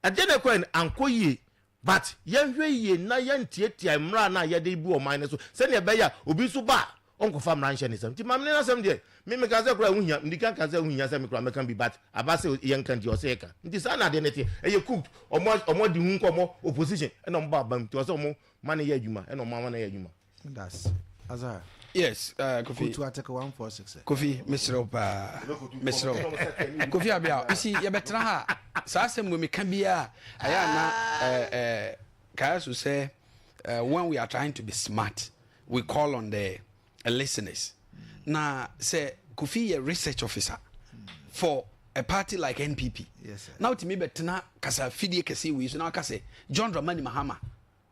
S1: adeɛ no ɛkɔɛ no ankɔ yie but yɛnhwɛ yie na yɛntiatia mmara no a yɛde bu ɔman no so sɛdeɛ ɛbɛyɛ a obi nso ba a ɔnkɔfa mmara nhyɛ ne nsam. Nti maame no asɛm deɛ me meka sɛ koraa ɛho hia, medi kan ka sɛ ɛho hia sɛ me koraa mɛka bi but aba sɛ yɛnka nti ɔsɛ yɛka. Nti saa na adeɛ no teɛ. Ɛyɛ cooked, ɔmo ɔmo adi ho nkɔmmɔ opposition ɛna ɔmo ba aba mu nti ɔsɛ ɔmo ma no yɛ adwuma ɛna ɔmo ama no yɛ adwuma.
S2: That's Azar.
S3: Yes, Kofi.
S2: Kotu article 146.
S3: Kofi, mesrɛ wo paa. Mesrɛ wo. Kofi Abia, you see, yɛbɛtena ha. Saa asɛm wɔ meka biara, ɛyɛ ana eh, eh, kae so sɛ eh, when we are trying to be smart, we call on the listeners. Na sɛ Kofi yɛ research officer for a party like NPP.
S2: Yes, sir.
S3: Na wotumi bɛtena kasa fidie kɛseɛ wei so na waka sɛ John Dramani Mahama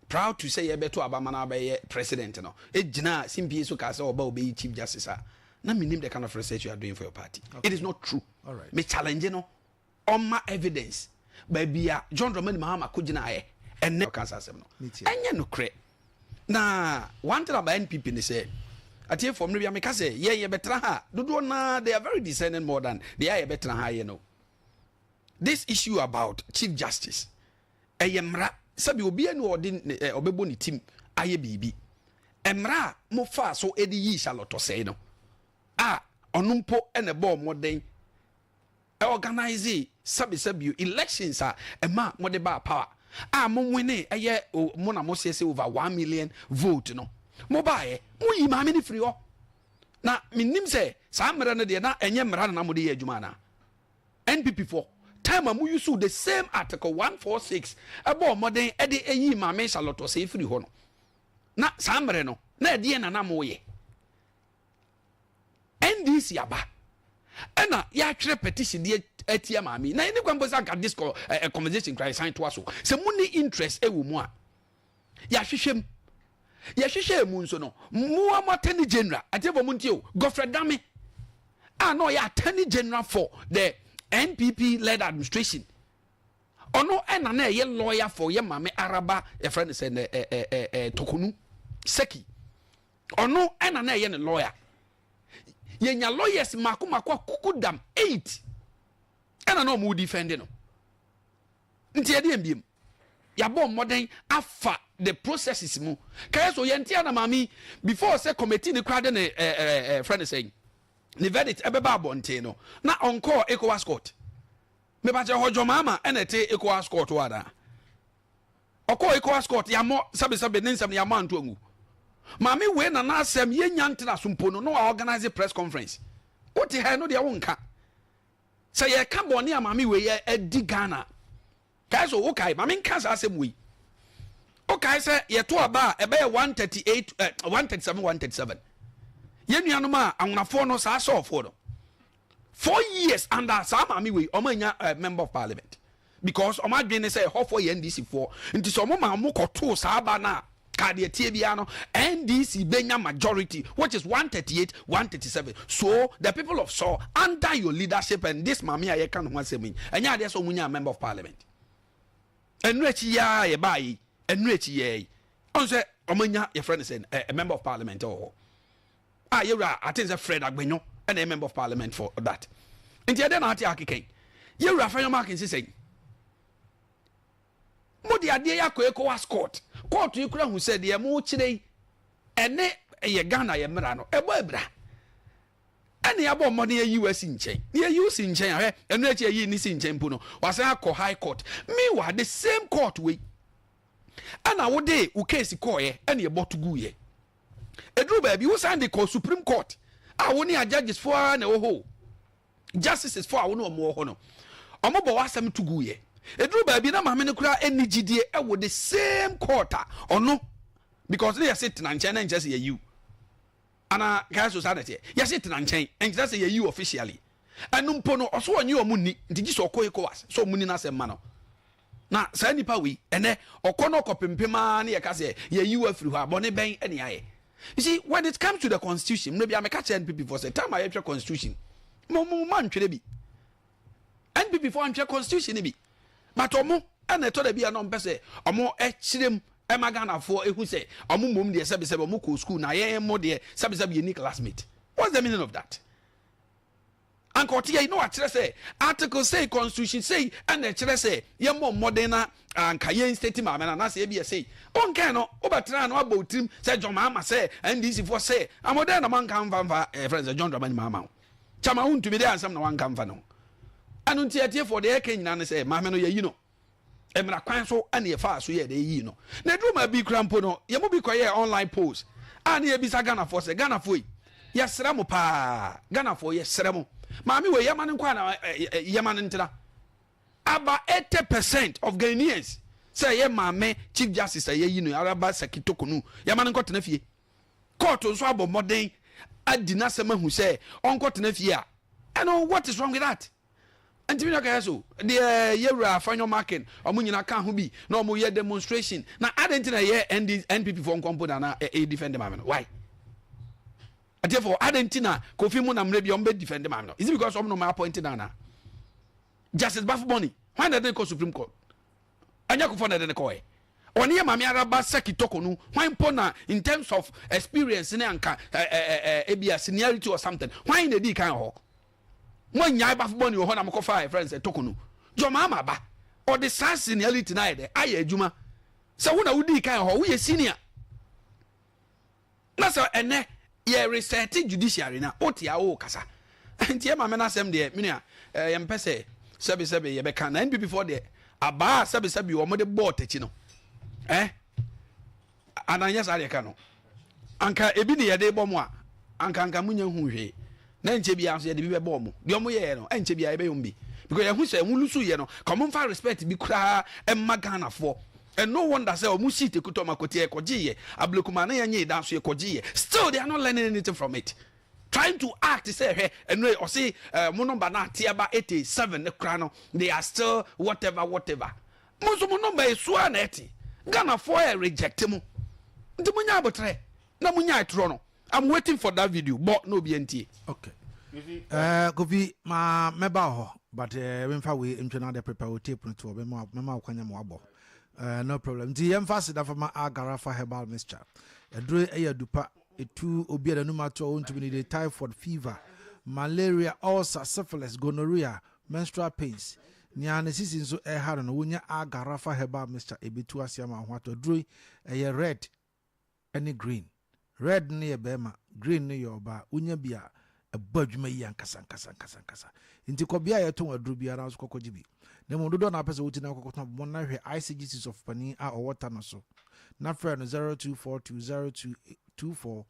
S3: Proud to sɛ yɛbɛto aba ma no abɛyɛ president no gyinaa simpie so kaa sɛ ɔba ɔbɛyi chief justice a na menim the kind of research you are doing for your party. Okay. It is not true.
S2: Right.
S3: Me challenge no ɔma evidence baabi a John Dramani Mahama kɔ gyinaeɛ ɛnɛ ɔka saa asɛm no ɛnyɛ nokorɛ. Na one thing about NPP ne sɛ atiefoɔ mmerɛ bi a meka sɛ yɛn yɛbɛtena ha dodoɔ naa they are very discerning more than deɛ a yɛbɛtena ha yɛ no. This issue about chief justice Ɛyɛ mmara. Sɛbi obiara ni ɔde ne ɛ ɔbɛbɔ ne tim ayɛ biribi. Mmara a mofaa so de yii Charlotte Osei no a ɔno mpo na ɛbɔɔ mmɔden organise sɛbisɛbio elections a ɛma mode baa power a mo winee ɛyɛ mo na moseɛ sɛ over 1 million vote no mobaeɛ moyii maame no firi hɔ. Na mennim sɛ saa mmerɛ no deɛ na ɛnyɛ mmara na na mode yɛ adwuma anaa? NPP foɔ time a mo use the same article 146 ɛbɔɔ mmɔden ɛde ɛyii Maame Charlotte Osei firi hɔ no na saa mmerɛ no na ɛdeɛn na na mo yɛ? NDC aba ɛna yɛatwerɛ petition de atia maame yi na ɛne kwan mpo sɛ anka this conversation kora yɛsan toa so sɛ mo ni interest ɛwɔ mu a Yɛahwehwɛ mu. Yɛhwehwɛɛ mu nso no, mmoa mo attorney general, atiefo mo ntie o, Godfred Dame, a na ɔyɛ attorney general for the NPP led administration, ɔno ɛna na ɛyɛ lawyer for yɛ maame Araba, yɛfrɛ no sɛ ɛ ɛ ɛ ɛ Tokonu Seki, ɔno ɛna na ɛyɛ ne lawyer. Yɛnya lawyers mako mako akuku dam eight ɛna na ɔmo defend no. Nti ɛdeɛn biom? Yɛabɔ mmɔden afa the processes mu. Kɛyɛ so yɛnte ana maame yi before sɛ committee no koraa de ne ɛɛ ɛɛ frɛ no sɛn ne verdict ɛbɛba abɔnten no na ɔnkɔɔ ECOWAS court. Mepakyɛ hɔ John Mahama ɛna ɛte ECOWAS court hɔ anaa? Ɔkɔɔ ECOWAS court yɛamɔ sɛbesɛbe ne nsɛm no yɛamɔ anto angu. Maame wei na n'asɛm yɛnya ntena so mpo no na wa organize press conference. Wote ha ɛno deɛ wonka. Sɛ yɛka bɔne a maame wei adi Ghana kae so wokae maame nka saa asɛm wei wokae sɛ yɛto aba a ɛbɛyɛ 138 eh, 137 137 yɛn nuanom a anwonafoɔ no saa sɔɔfoɔ no 4 years under saa maame wei ɔmo anya eh, member of parliament. Because ɔmo adwene ne sɛ ɛhɔfoɔ yɛ NDC foɔ, nti sɛ ɔmo ma ɔmo kɔtoo saa aba no a, ka deɛ tie biara no, NDC benya majority, which is 138, 137. So the people of Saw, under your leadership and this maame a yɛka ne ho asɛm yi, ɛnyɛ adeɛ sɛ ɔmo nya member of parliament. Ɛnu akyi yaa yɛ baa yi, ɛnu akyi yɛ yi, ɔn sɛ ɔmo nya, yɛfrɛ no sɛ ɛ member of parliament wɔ hɔ a yɛwura aten sɛ Fred Agbenyo ɛna yɛ member of parliament for that. Nti ɛdɛ na ate akeka yi, yɛwura Afenyo Markin sisɛn mo de adeɛ yɛ akɔ ECOWAS court. Court yi kura hu sɛ deɛ mo kyerɛ yi ɛne ɛyɛ Ghana yɛ mmara no ɛbɔ ebira. Ɛne yɛabɔ mmɔden yɛyi wo asi nkyɛn, na yɛyi wo si nkyɛn ahwɛ. Ɛno akyi yɛyi ne si nkyɛn mpo no, wasan akɔ high court. Meanwhile, the same court wei ɛna wode wo case kɔɔyɛ, ɛne yɛbɔ to guiɛ. Ɛduru baabi, wosan de kɔ Supreme Court a wo ne a judges foɔ ara na ɛwɔ hɔ, justices foɔ a wo ne ɔmo wɔ hɔ no, ɔmo bɔ w'asɛm to guiɛ. Ɛduru baabi na maame no koraa ɛni gyidie ɛwɔ the same court a ɔno, because ne yɛse tena nkyɛn na nkyɛ sɛ yɛyiw ana kaa so saa na teɛ. Yɛse tena nkyɛn nkyerɛ sɛ yɛyiw officially. Ɛno mpo no, ɔso ɔnye ɔmo ni, nti gye sɛ ɔkɔ ECOWAS sɛ ɔmo ni n'asɛm ma no. Na saa nipa wei ɛnɛ ɔkɔ no ɔkɔ pempem aa ne yɛka sɛ yɛyiw afiri hɔ a, bɔne bɛn ɛne ayɛ? You see, when it comes to the constitution, mmerɛ bi a meka kyerɛ NPP foɔ sɛ time a yɛtwerɛ constitution, mo ma ntwerɛ bi. NPP foɔ antwerɛ constitution bi, but ɔmo ɛna ɛtɔ da bi a na ɔmpɛ sɛ ɔmo ɛkyerɛ mu ɛma Ghanafoɔ ehu sɛ ɔmo mmom deɛ, sɛbisɛbi, ɔmo kɔ school na yɛn mo deɛ, sɛbisɛbi, yɛ ni classmate. What's the meaning of that? Anka ɔte yɛ na wakyerɛ sɛ article sei, constitution sei, ɛna ɛkyerɛ sɛ yɛmmɔ mmɔden na anka yɛn state maame no anaasɛ ebi yɛ sei. Ɔnkɛn no wobɛtena no abɔ tirim sɛ John Mahama, sɛ NDC foɔ sɛ amɔdɛn na manka mfa mfa ɛfrɛ sɛ John Dramani Mahama ho kyama wontumi de ansɛm na wanka mfa no. Ɛno nti, atiefoɔ, deɛ ɛka nyinaa ne sɛ maame no, yɛyi no mmara kwan so, ɛne yɛfaa so yɛ de yi no. Na eduru ma bi kura mpo no, yɛn mu bi kɔyɛ online post a ne yɛbisa Ghanafoɔ sɛ, Ghanafoɔ yi, yɛsrɛ mo paa, Ghanafoɔ, yɛsrɛ mo, maame wei, yɛma no nkɔ ana yɛma no ntena? Aba 80% of Ghanaians sɛ yɛ maame Chief Justice a yɛyi no, Araba Sackey Torkornoo, yɛma no nkɔtena fie. Court nso abɔ mmɔden adi n'asɛm ahu sɛ ɔnkɔtena fie a, ɛno, what is wrong with that? Ntumi na kɛyɛ so deɛ yɛwura Afenyo Markin, ɔmo nyinaa ka ho bi na ɔmo yɛ demonstration. Na adi nti na yɛ ND NPP foɔ nkɔmpo na ɛyɛ defend maame no? Why? Atiefo, adi nti na Kofi mu na mmerɛ bi ɔmo bɛ defend maame no? Is it because ɔmo na ɔmo appoint na Justice Baffoe-Bonnie? Hwan na ɛde ne kɔ Supreme Court? Ɛnyɛ Kufuor na ɛde ne kɔ yɛ? Ɔne yɛ maame Araba Sackey Torkornoo, hwan po na in terms of experience ne anka ɛɛ ɛɛ ebia seniority or something, hwan na edi kan hɔ? Mo nyaa Baffoe-Bonnie wɔ hɔ na mo kɔfa ɛfrɛ sɛ Torkornoo. John Mahama ba, ɔde saa seniority na ayɛ dɛ ayɛ adwuma sɛ wo na wodi kan hɔ, woyɛ senior. Na sɛ ɛnɛ yɛ reset judiciary na wote a wo kasa nti ɛ maame n'asɛm deɛ, menua, yɛmpɛ sɛ sɛbesɛbe yɛbɛka na NPP foɔ deɛ abaa sɛbesɛbe wɔn de bɔɔ tɛkyi no ananyɛ saa deɛ ka no. Anka ebi ne yɛde bɔ mo a, anka mo nya hu hwee na nkyɛ biara nso yɛde bi bɛbɔ mo deɛ ɔmo yɛɛ no. Ɛnkyɛ biara yɛbɛyɛ ɔmo bi because yɛhu sɛ ɔmo lose yɛ no ka ɔmo nfa respect bi koraa ɛma Ghanafoɔ. And no wonder sɛ ɔmo seat ekuta ɔmo akote ɛkɔgye yɛ Ablekuma na yɛnyɛ da so yɛkɔgye yɛ. Still they are not learning anything from it, trying to act sɛ hwɛ ɛnu ɔsi mo number na ate aba 87 ne kora no, they are still whatever whatever. Mo nso mo number esu a na ɛte Ghanafoɔ yɛ reject mo, nti mo nya abotire na mo nya ɛtorɔ no. I'm waiting for that video bɔ na obi ntie.
S2: Okay, Kofi, ma mɛba hɔ, but memfa wei ntwe na de prepare wo tape no to hɔ. Mɛma wo kwanya ma wabɔ. No problem. Nti yɛmfa aseda fama Agarafa Herbal Mixture. Ɛduro ɛyɛ adupa ɛtu obi a n'anum ato a ɔntumi ne de typhoid, fever, malaria, ulcer, syphilis, gonorrhea, menstrual pains, nea ne sisi nso ɛha no, wonya Agarafa Herbal Mixture, ɛbɛtu ase ama ho atɔ. Aduro yi ɛyɛ red ɛne green. Red no yɛ bɛrima, green no yɛ ɔbaa. Wonya bi a, ɛbɔ adwuma yi ankasa nkasa nkasa nkasa. Nti kɔbea a yɛtɔn aduro biara nso kɔkɔgye bi. Na mmom dodoɔ na apɛ sɛ woti na kɔkɔtɔn bɔ na hwɛ ICGC sɔfo panin a ɔwɔ ta no so na frɛ no 02420224,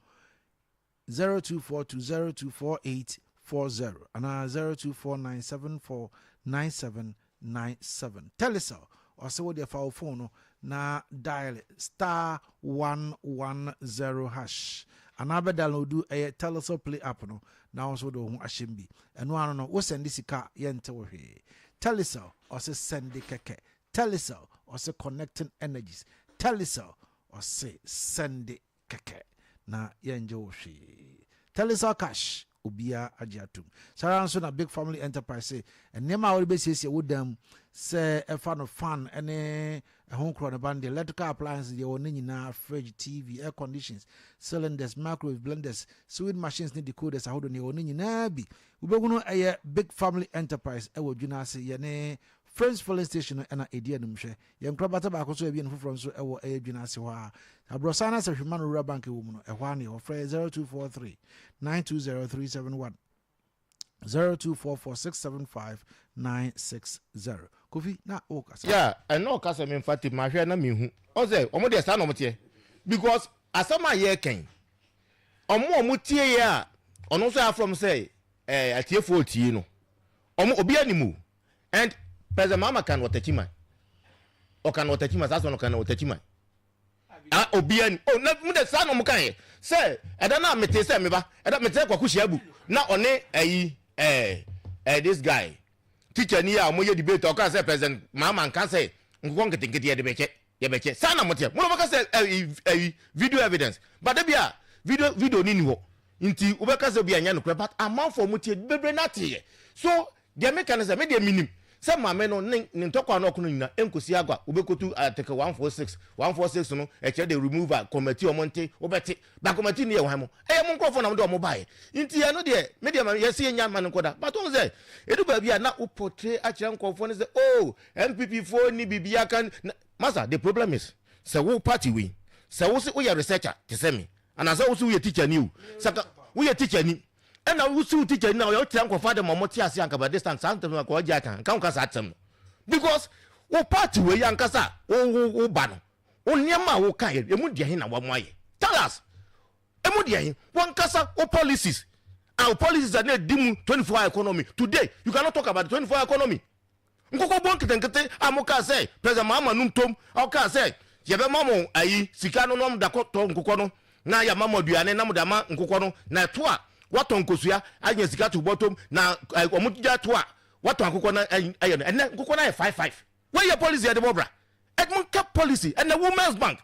S2: 0242024840 anaa 0249749797. Telecel ɔsɛ wo deɛ, fa wo phone no na dial *110# anaa bɛ download ɛyɛ Telecel Play app no na wo nso wode wo ho ahyɛm bi. Ɛno ano no, wosɛnde sika, yɛnte wo hwee. Telecel ɔse sɛnde kɛkɛ. Telecel ɔse connecting energies. Telecel ɔse sɛnde kɛkɛ na yɛngye wo hwee. Telecel Cash, obiara agye atom. Saa ara nso na Big Family Enterprise se nneɛma a wode bɛsiesie wo dan mu sɛ ɛfa no fan ne ɛho nkorɔ no ba no deɛ, electrical appliances deɛ wɔ ne nyinaa, fridge, TV, air conditions, cylinders, microwave, blenders, sewing machines ne decoders ahodoɔ no yɛwɔ ne nyinaa bi. Wobɛhunu ɛyɛ Big Family Enterprise ɛwɔ Dwuna ase, yɛne Friends Filling Station no na ɛdi animhwɛ. Yɛn nkorabata baako nso abien foforɔ nso wɔ ɛyɛ Dwena ase hɔ ara. Aborɔsan no asɛ Hwema no Rural Bank wɔ mu no, ɛhɔ ara na yɛwɔ. Frɛ yɛn 0243 920 371, 0244 675 960. Kofi, na wokasa.
S1: Yeah, ɛna ɔka sɛ memfa tape mahwɛ na mehu. Ɔn sɛ ɔmo deɛ saa na ɔmo teɛ because asɛm a yɛreka yi ɔmo a ɔmo tie yɛ a ɔno nso afrɛ ɔmo sɛ ɛɛ atiefoɔ tie no ɔmo obi anim o. And President Mahama kan wɔ Techiman. Ɔka no wɔ Techiman, saa asɛm no ɔka no wɔ Techiman. Ah, obiara ni. Oh, na mu de saa na ɔmo kan yɛ. Sɛ ɛda no a mete sɛ meba, ɛda mete sɛ Kwaku Shiabu na ɔne ɛyi ɛɛ ɛɛ this guy teacher ni a ɔmo yɛ debate ɔka sɛ President Mahama nka sɛ nkokɔ nketenkete yɛde bɛkyɛ yɛbɛkyɛ. Saa na mo teɛ. Mo na ɔbɛka sɛ ɛyi ɛyi video evidence. But ebi a video video ni ni hɔ. Nti wobɛka sɛ obi anya nokorɛ but amanfoɔ ɔmo tie bebree na ateɛ. So Deɛ meka ne sɛ, me deɛ menim sɛ maame no ne ne ntɔkwa a na ɔko no nyina ɛnkɔsi agua, wobɛkɔtu article 146, 146 no ɛkyerɛ the removal, committee ɔmo nte, wobɛte, but committee no yɛ hwan mo? Ɛyɛ mo nkorɔfoɔ na mode ɔmo baeɛ, nti ɛno deɛ me deɛ ma yɛse yɛnya ma no nkɔda, but wohu sɛ ɛdu baabi a na wo portray akyerɛ nkorɔfoɔ no sɛ oh NPP foɔ nni biribiara ka, na masa the problem is sɛ wo party wei sɛ wo se woyɛ researcher te sɛ me anaasɛ wo se woyɛ teacher ni o, sɛ ka woyɛ teacher ni Ɛna wo siw teacher ni na ɔyɛ wokyerɛ nkurɔfoɔ ade ma ɔmo te ase anka by this time saa ntɛm no anka wagye aka nka wonka saa asɛm no because wo party wei ankasa wo wo wo ba no wo nneɛma a woka yɛ emu deɛ he na wɔn ayɛ tell us emu deɛ he wankasa wo policies a wo policies a na edi mu 24 hour economy today you cannot talk about the 24 hour economy. Nkokɔbɔ nketenkete a mo kaa sɛ President Mahama nom tom a ɔkaa sɛ yɛbɛma mo ayi sika no na wɔn de akɔtɔ nkokɔ no na yɛama mo aduane na mo de ama nkokɔ no na ɛto a watɔn nkosua anya sika to bɔtɔm na wɔn gya to a watɔn akokɔ no ayɛ no ɛnɛ nkokɔ no ayɛ 5 5 wei yɛ policy yɛde bɔ bra mo nka policy ɛnɛ Women's Bank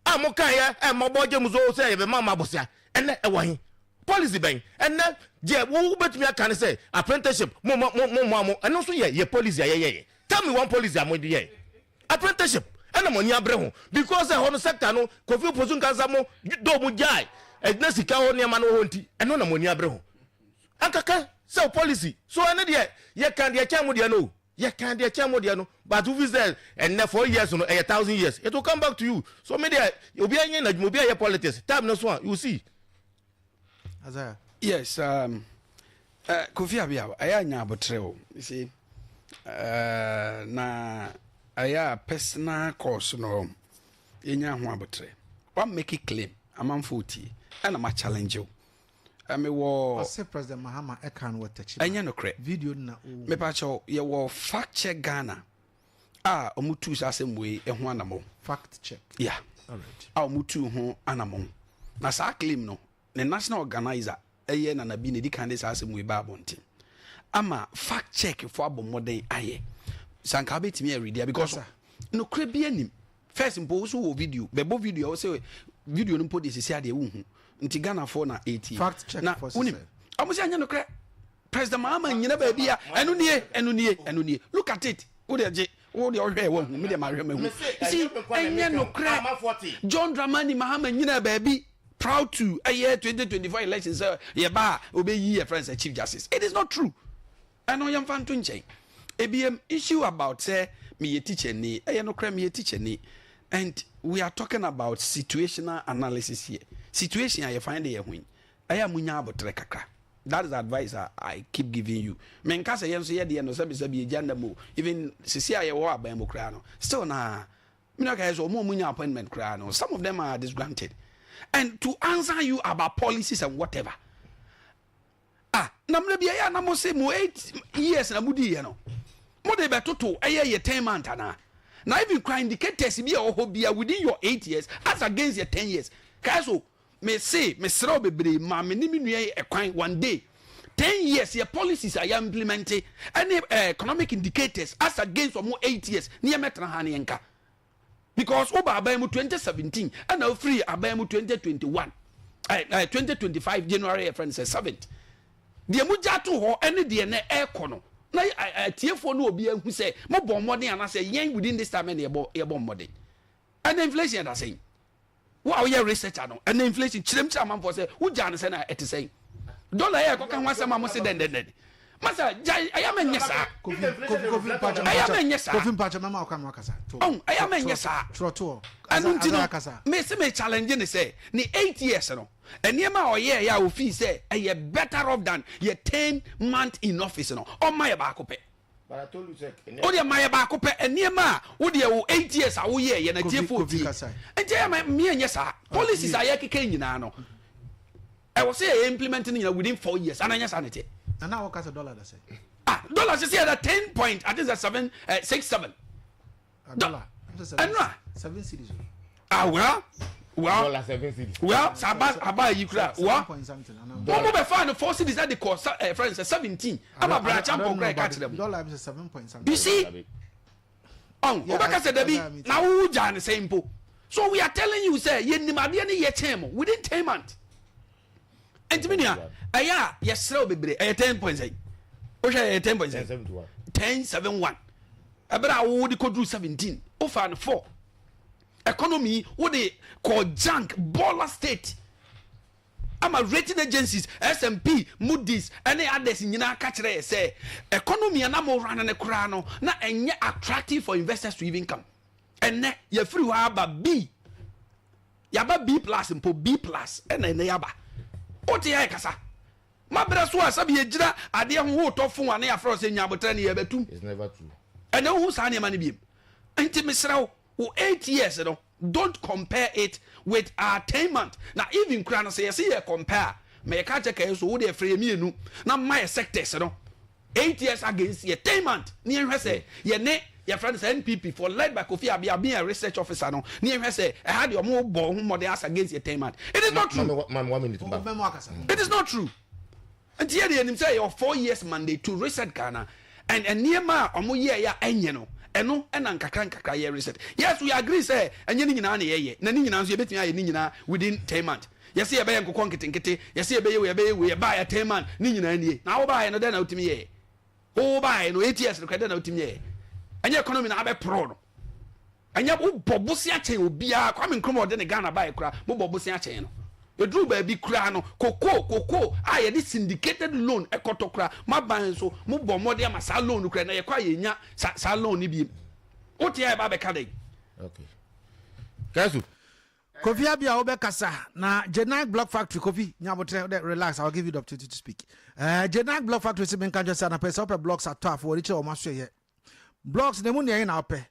S1: a mo kan yɛ ɛma bɔ gye mo so sɛ yɛbɛma mo abosea ɛnɛ ɛwɔ he policy bɛn ɛnɛ deɛ wo wobɛtumi aka ne sɛ apprenticeship mo mo mo mo mo ɛno nso yɛ yɛ policy a yɛyɛ yɛ tell me one policy a mo de yɛ apprenticeship ɛna mo ani abere ho because ɛhɔ no sector no Kofi Ofosu Nkansah mo dɔɔ mo gyae ɛna sika hɔ nneɛma no wɔ hɔ nti ɛno na mo ani abere ho ankaka sɛ policy so ɛne deɛ yɛka deɛ kyɛn mo deɛ no o. Yɛ kan deɛ kyɛn mo deɛ no but wofi sɛ ɛnɛ 4 years no ɛyɛ 1000 years, it will come back to you. So me deɛ, obiara nyɛ n'adwuma, obiara yɛ politics time no so a, you see.
S2: Isaiah.
S3: Yes, Kofi Abia, ɛyɛ anya abotrɛ o. You see, na ɛyɛ a personal course no yɛnya ho abotrɛ. Wa make it claim amanfo tie ɛna ma challenge o. Mewɔ.
S2: Ɔsɛ President Mahama ɛka no wɔ Takyi.
S3: Ɛnyɛ nokorɛ.
S2: Video no na o.
S3: Mepakyɛw, yɛwɔ Fact Check Ghana a ɔmo tuu saa asɛm wei ho anammɔn.
S2: Fact Check.
S3: Yeah.
S2: Alright.
S3: A ɔmo tuu ho anammɔn. Na saa claim no, ne national organizer ɛyɛ Nana B na edi kan de saa asɛm wei ba abɔnten. Ama Fact Check fo abɔ mmɔden ayɛ. Sanka wobɛtumi awuridia because nokorɛ bi anim. First mpo wo so wɔ video, bɛbɔ video a wo sɛ video no mpo de sisi adeɛ wohu. Nti Ghanafoɔ na ɛtie.
S2: Fact Check
S3: Na
S2: fo
S3: wonim,
S2: sisɛ.
S3: ɔmo sɛ ɛnyɛ nokorɛ. President Mahama nyina baabi a ɛno nie, ɛno nie, ɛno nie. Look at it. Wo deɛ gye, wo deɛ ɔhwɛ ɛwɔ hu, me deɛ mahwɛ mahu. See, ɛnyɛ nokorɛ. John Dramani Mahama nyina baabi proud to ɛyɛ 2024 election sɛ yɛba a obeyi yɛ friends chief justice. It is not true. Ɛno yɛmfa nto nkyɛn. Ebiem issue about sɛ meyɛ teacher ni, ɛyɛ nokorɛ meyɛ teacher ni and we are talking about situational analysis here. Situation a yɛfind yɛ ho yi, ɛyɛ a munya abotrɛ kakra. That is the advice I, I keep giving you. Menka sɛ yɛn nso yɛ deɛ no sɛbisɛbi yɛgya nna mu o. Even sisi a yɛwɔ aban mu koraa no, still na me na kae sɛ ɔmo a ɔmo nya appointment koraa no, some of them are disgranted. And to answer you about policies and whatever, ah, na mmerɛ bi ɛyɛ a na mo se mo 8 years na mo di yɛ no, mo de bɛtoto ɛyɛ yɛ 10 month anaa? Na even kora indicators bi a ɛwɔ hɔ bia within your 8 years as against your 10 years kae so. Me se mesrɛ wo bebree, ma me ne me nua yi ɛkwan one day. 10 years yɛ policies a yɛ implement ɛne economic indicators as against ɔmo 8 years ne yɛ mɛtena ha ne yɛn ka, because woba aban mu 2017 ɛna ofiri aban mu 2021, 2025 January, yɛ friend sɛ 7th, deɛ mo gya to hɔ ɛne deɛ nɛ ɛɛkɔ no na atiefoɔ no obi ahu sɛ mo bɔ mmɔden anaasɛ yɛn within this time ɛna yɛbɔ mmɔden. Ɛna inflation yɛ da sɛn? Wo a woyɛ researcher no, ɛna inflation kyerɛm kyerɛ amanfoɔ sɛ wogyaa no sɛ na ɛte sɛn? Dollar yɛ ɛkɔka ho asɛm a mo se dɛndɛndɛn masa gya, ɛyɛ ma nyɛ saa.
S2: Kofi, Kofi, Kofi Mpacho.
S3: Ɛyɛ ma nyɛ saa.
S2: Kofi Mpacho, mama ɔka ma wakasa.
S3: Ɔn, ɛyɛ ma nyɛ saa.
S2: Twerɛ toɔ.
S3: Ɛno nti no
S2: kasa.
S3: Me se me challenge ne sɛ ne 8 years no, nneɛma a ɔyɛɛ yɛ a ofii sɛ ɛyɛ better off than yɛ 10 month in office no, ɔma yɛ baako pɛ.
S1: But I told you sɛ.
S3: O deɛ ma yɛ baako pɛ, nneɛma a wo deɛ wo 8 years a woyɛɛ yɛ na
S2: Kofi-
S3: tie fo
S2: Kofi
S3: tie.
S2: kasa.
S3: Nti ɛyɛ ma mmea nyɛ saa. Policies a yɛkeka nyinaa no, ɛwɔ sɛ yɛ implement no nyinaa within 4 years ana nyɛ saa ne teɛ?
S2: Nana, wɔka sɛ dollar da sɛ?
S3: Ah, dollar sisi yɛ da 10 point, I think sɛ 7, 6 7.
S2: Dollar.
S3: Ɛno a.
S2: 7 cedis.
S3: Ah, well.
S1: Dollar 7 cedis.
S3: Well, sɛ aba yi kura
S2: Seven
S3: wa
S2: point something. Ana.
S3: wɔn mo bɛ fa no 4 cedis ɛde kɔ sa friend sɛ 17 ama Bryan Acheampong kura ɛka kyerɛ mu.
S2: Dollar sɛ seven point something.
S3: You see, ɔn
S2: Yeah,
S3: wobɛka sɛ dabi na wowu gyaa ne sɛn mpo. So we are telling you sɛ yɛnim adeɛ ne yɛ kyɛn mo within 10 months. Nti mi nua, ɛyɛ a yɛsrɛ wo bebree. Ɛyɛ 10 point sɛn? Wohwɛ, ɛyɛ 10 point
S1: 10
S3: sɛn?
S1: 71.
S3: 10.71. Ɛberɛ a wowode kɔduru 17, wofa no 4 economy, wode kɔ junk baller state ama rating agencies, S&P, Moody's ɛne others nyinaa ka kyerɛ yɛ sɛ economy a na mo run ne koraa no na ɛnyɛ attractive for investors to even come. Ɛnɛ yɛfiri hɔ aba B, yaba B plus mpo, B plus ɛna ɛnɛ yaba. Wote yɛ kasa mabrɛ so a, sɛbi, yɛgyina adeɛ ho wotɔ fon a ne yɛafrɛ wo sɛ nya abotrɛ ne yɛbɛtum.
S1: It's never true.
S3: Ɛnɛ wohu saa nneɛma no biem. Nti mesrɛ wo 8 years no, don't compare it with our 10 month. Na even kura no, sɛ yɛsɛ yɛ compare a, ma yɛka kyɛ kɛyɛ so wode ɛfrɛ yɛ mmienu na ma yɛ sectors no, 8 years against yɛ 10 month, ne yɛhwɛ sɛ yɛne yɛfrɛ no sɛ NPP for led by Kofi Abia being a research officer no, ne yɛhwɛ sɛ ɛha deɛ ɔmo bɔ ho mmɔden as against yɛ 10 month. It is not true.
S1: Mami, one minute ba.
S2: Mɛmɔ akasa.
S3: It is not true. Nti yɛ de yɛnim sɛ yɛ 4 years mandate to reset Ghana, and nneɛma a ɔmo yɛ yɛ a ɛnyɛ no, ɛno ɛna nkakra nkakra yɛ reset. Yes, we agree sɛ ɛnyɛ ne nyinaa na yɛyɛ, na ne nyinaa nso yɛbɛtumi ayɛ ne nyinaa within 10 months. Yɛsɛ yɛbɛyɛ nkokɔ nketenkete, yɛsɛ yɛbɛyɛ wei, yɛbɛyɛ wei. Yɛbaa yɛ 10 months ne nyinaa nie. Na wo baayɛ no, dɛn na wotumi yɛ? Wo baayɛ no, 8 years no kora, dɛn na wotumi yɛ? Ɛnyɛ economy na abɛporɔ no, ɛnyɛ wobɔ bosea kyɛn obiara. Kwame Nkrumah ɔde ne Ghana baayɛ kora, mobɔ bosea kyɛn no. Ɛduru baabi koraa no, koko a yɛde syndicated loan ɛkɔtɔ koraa, maban nso mobɔ mmɔden ama saa loan no koraa na yɛkɔ a yɛnya saa loan no bi. Wote a yɛba bɛka dɛn?
S1: Okay. Kɛsu.
S2: Kofi Abia, wobɛkasa na Jenak Block Factory. Kofi nyabotrɛ dɛ, relax, I'll give you the opportunity to speak. Jenak Block Factory sɛ menka nkyɛ sɛ anapɛ sɛ wopɛ blocks atɔ afo wɔde kyerɛ wɔma so yɛ blocks na mu nea ɛyɛ na wopɛ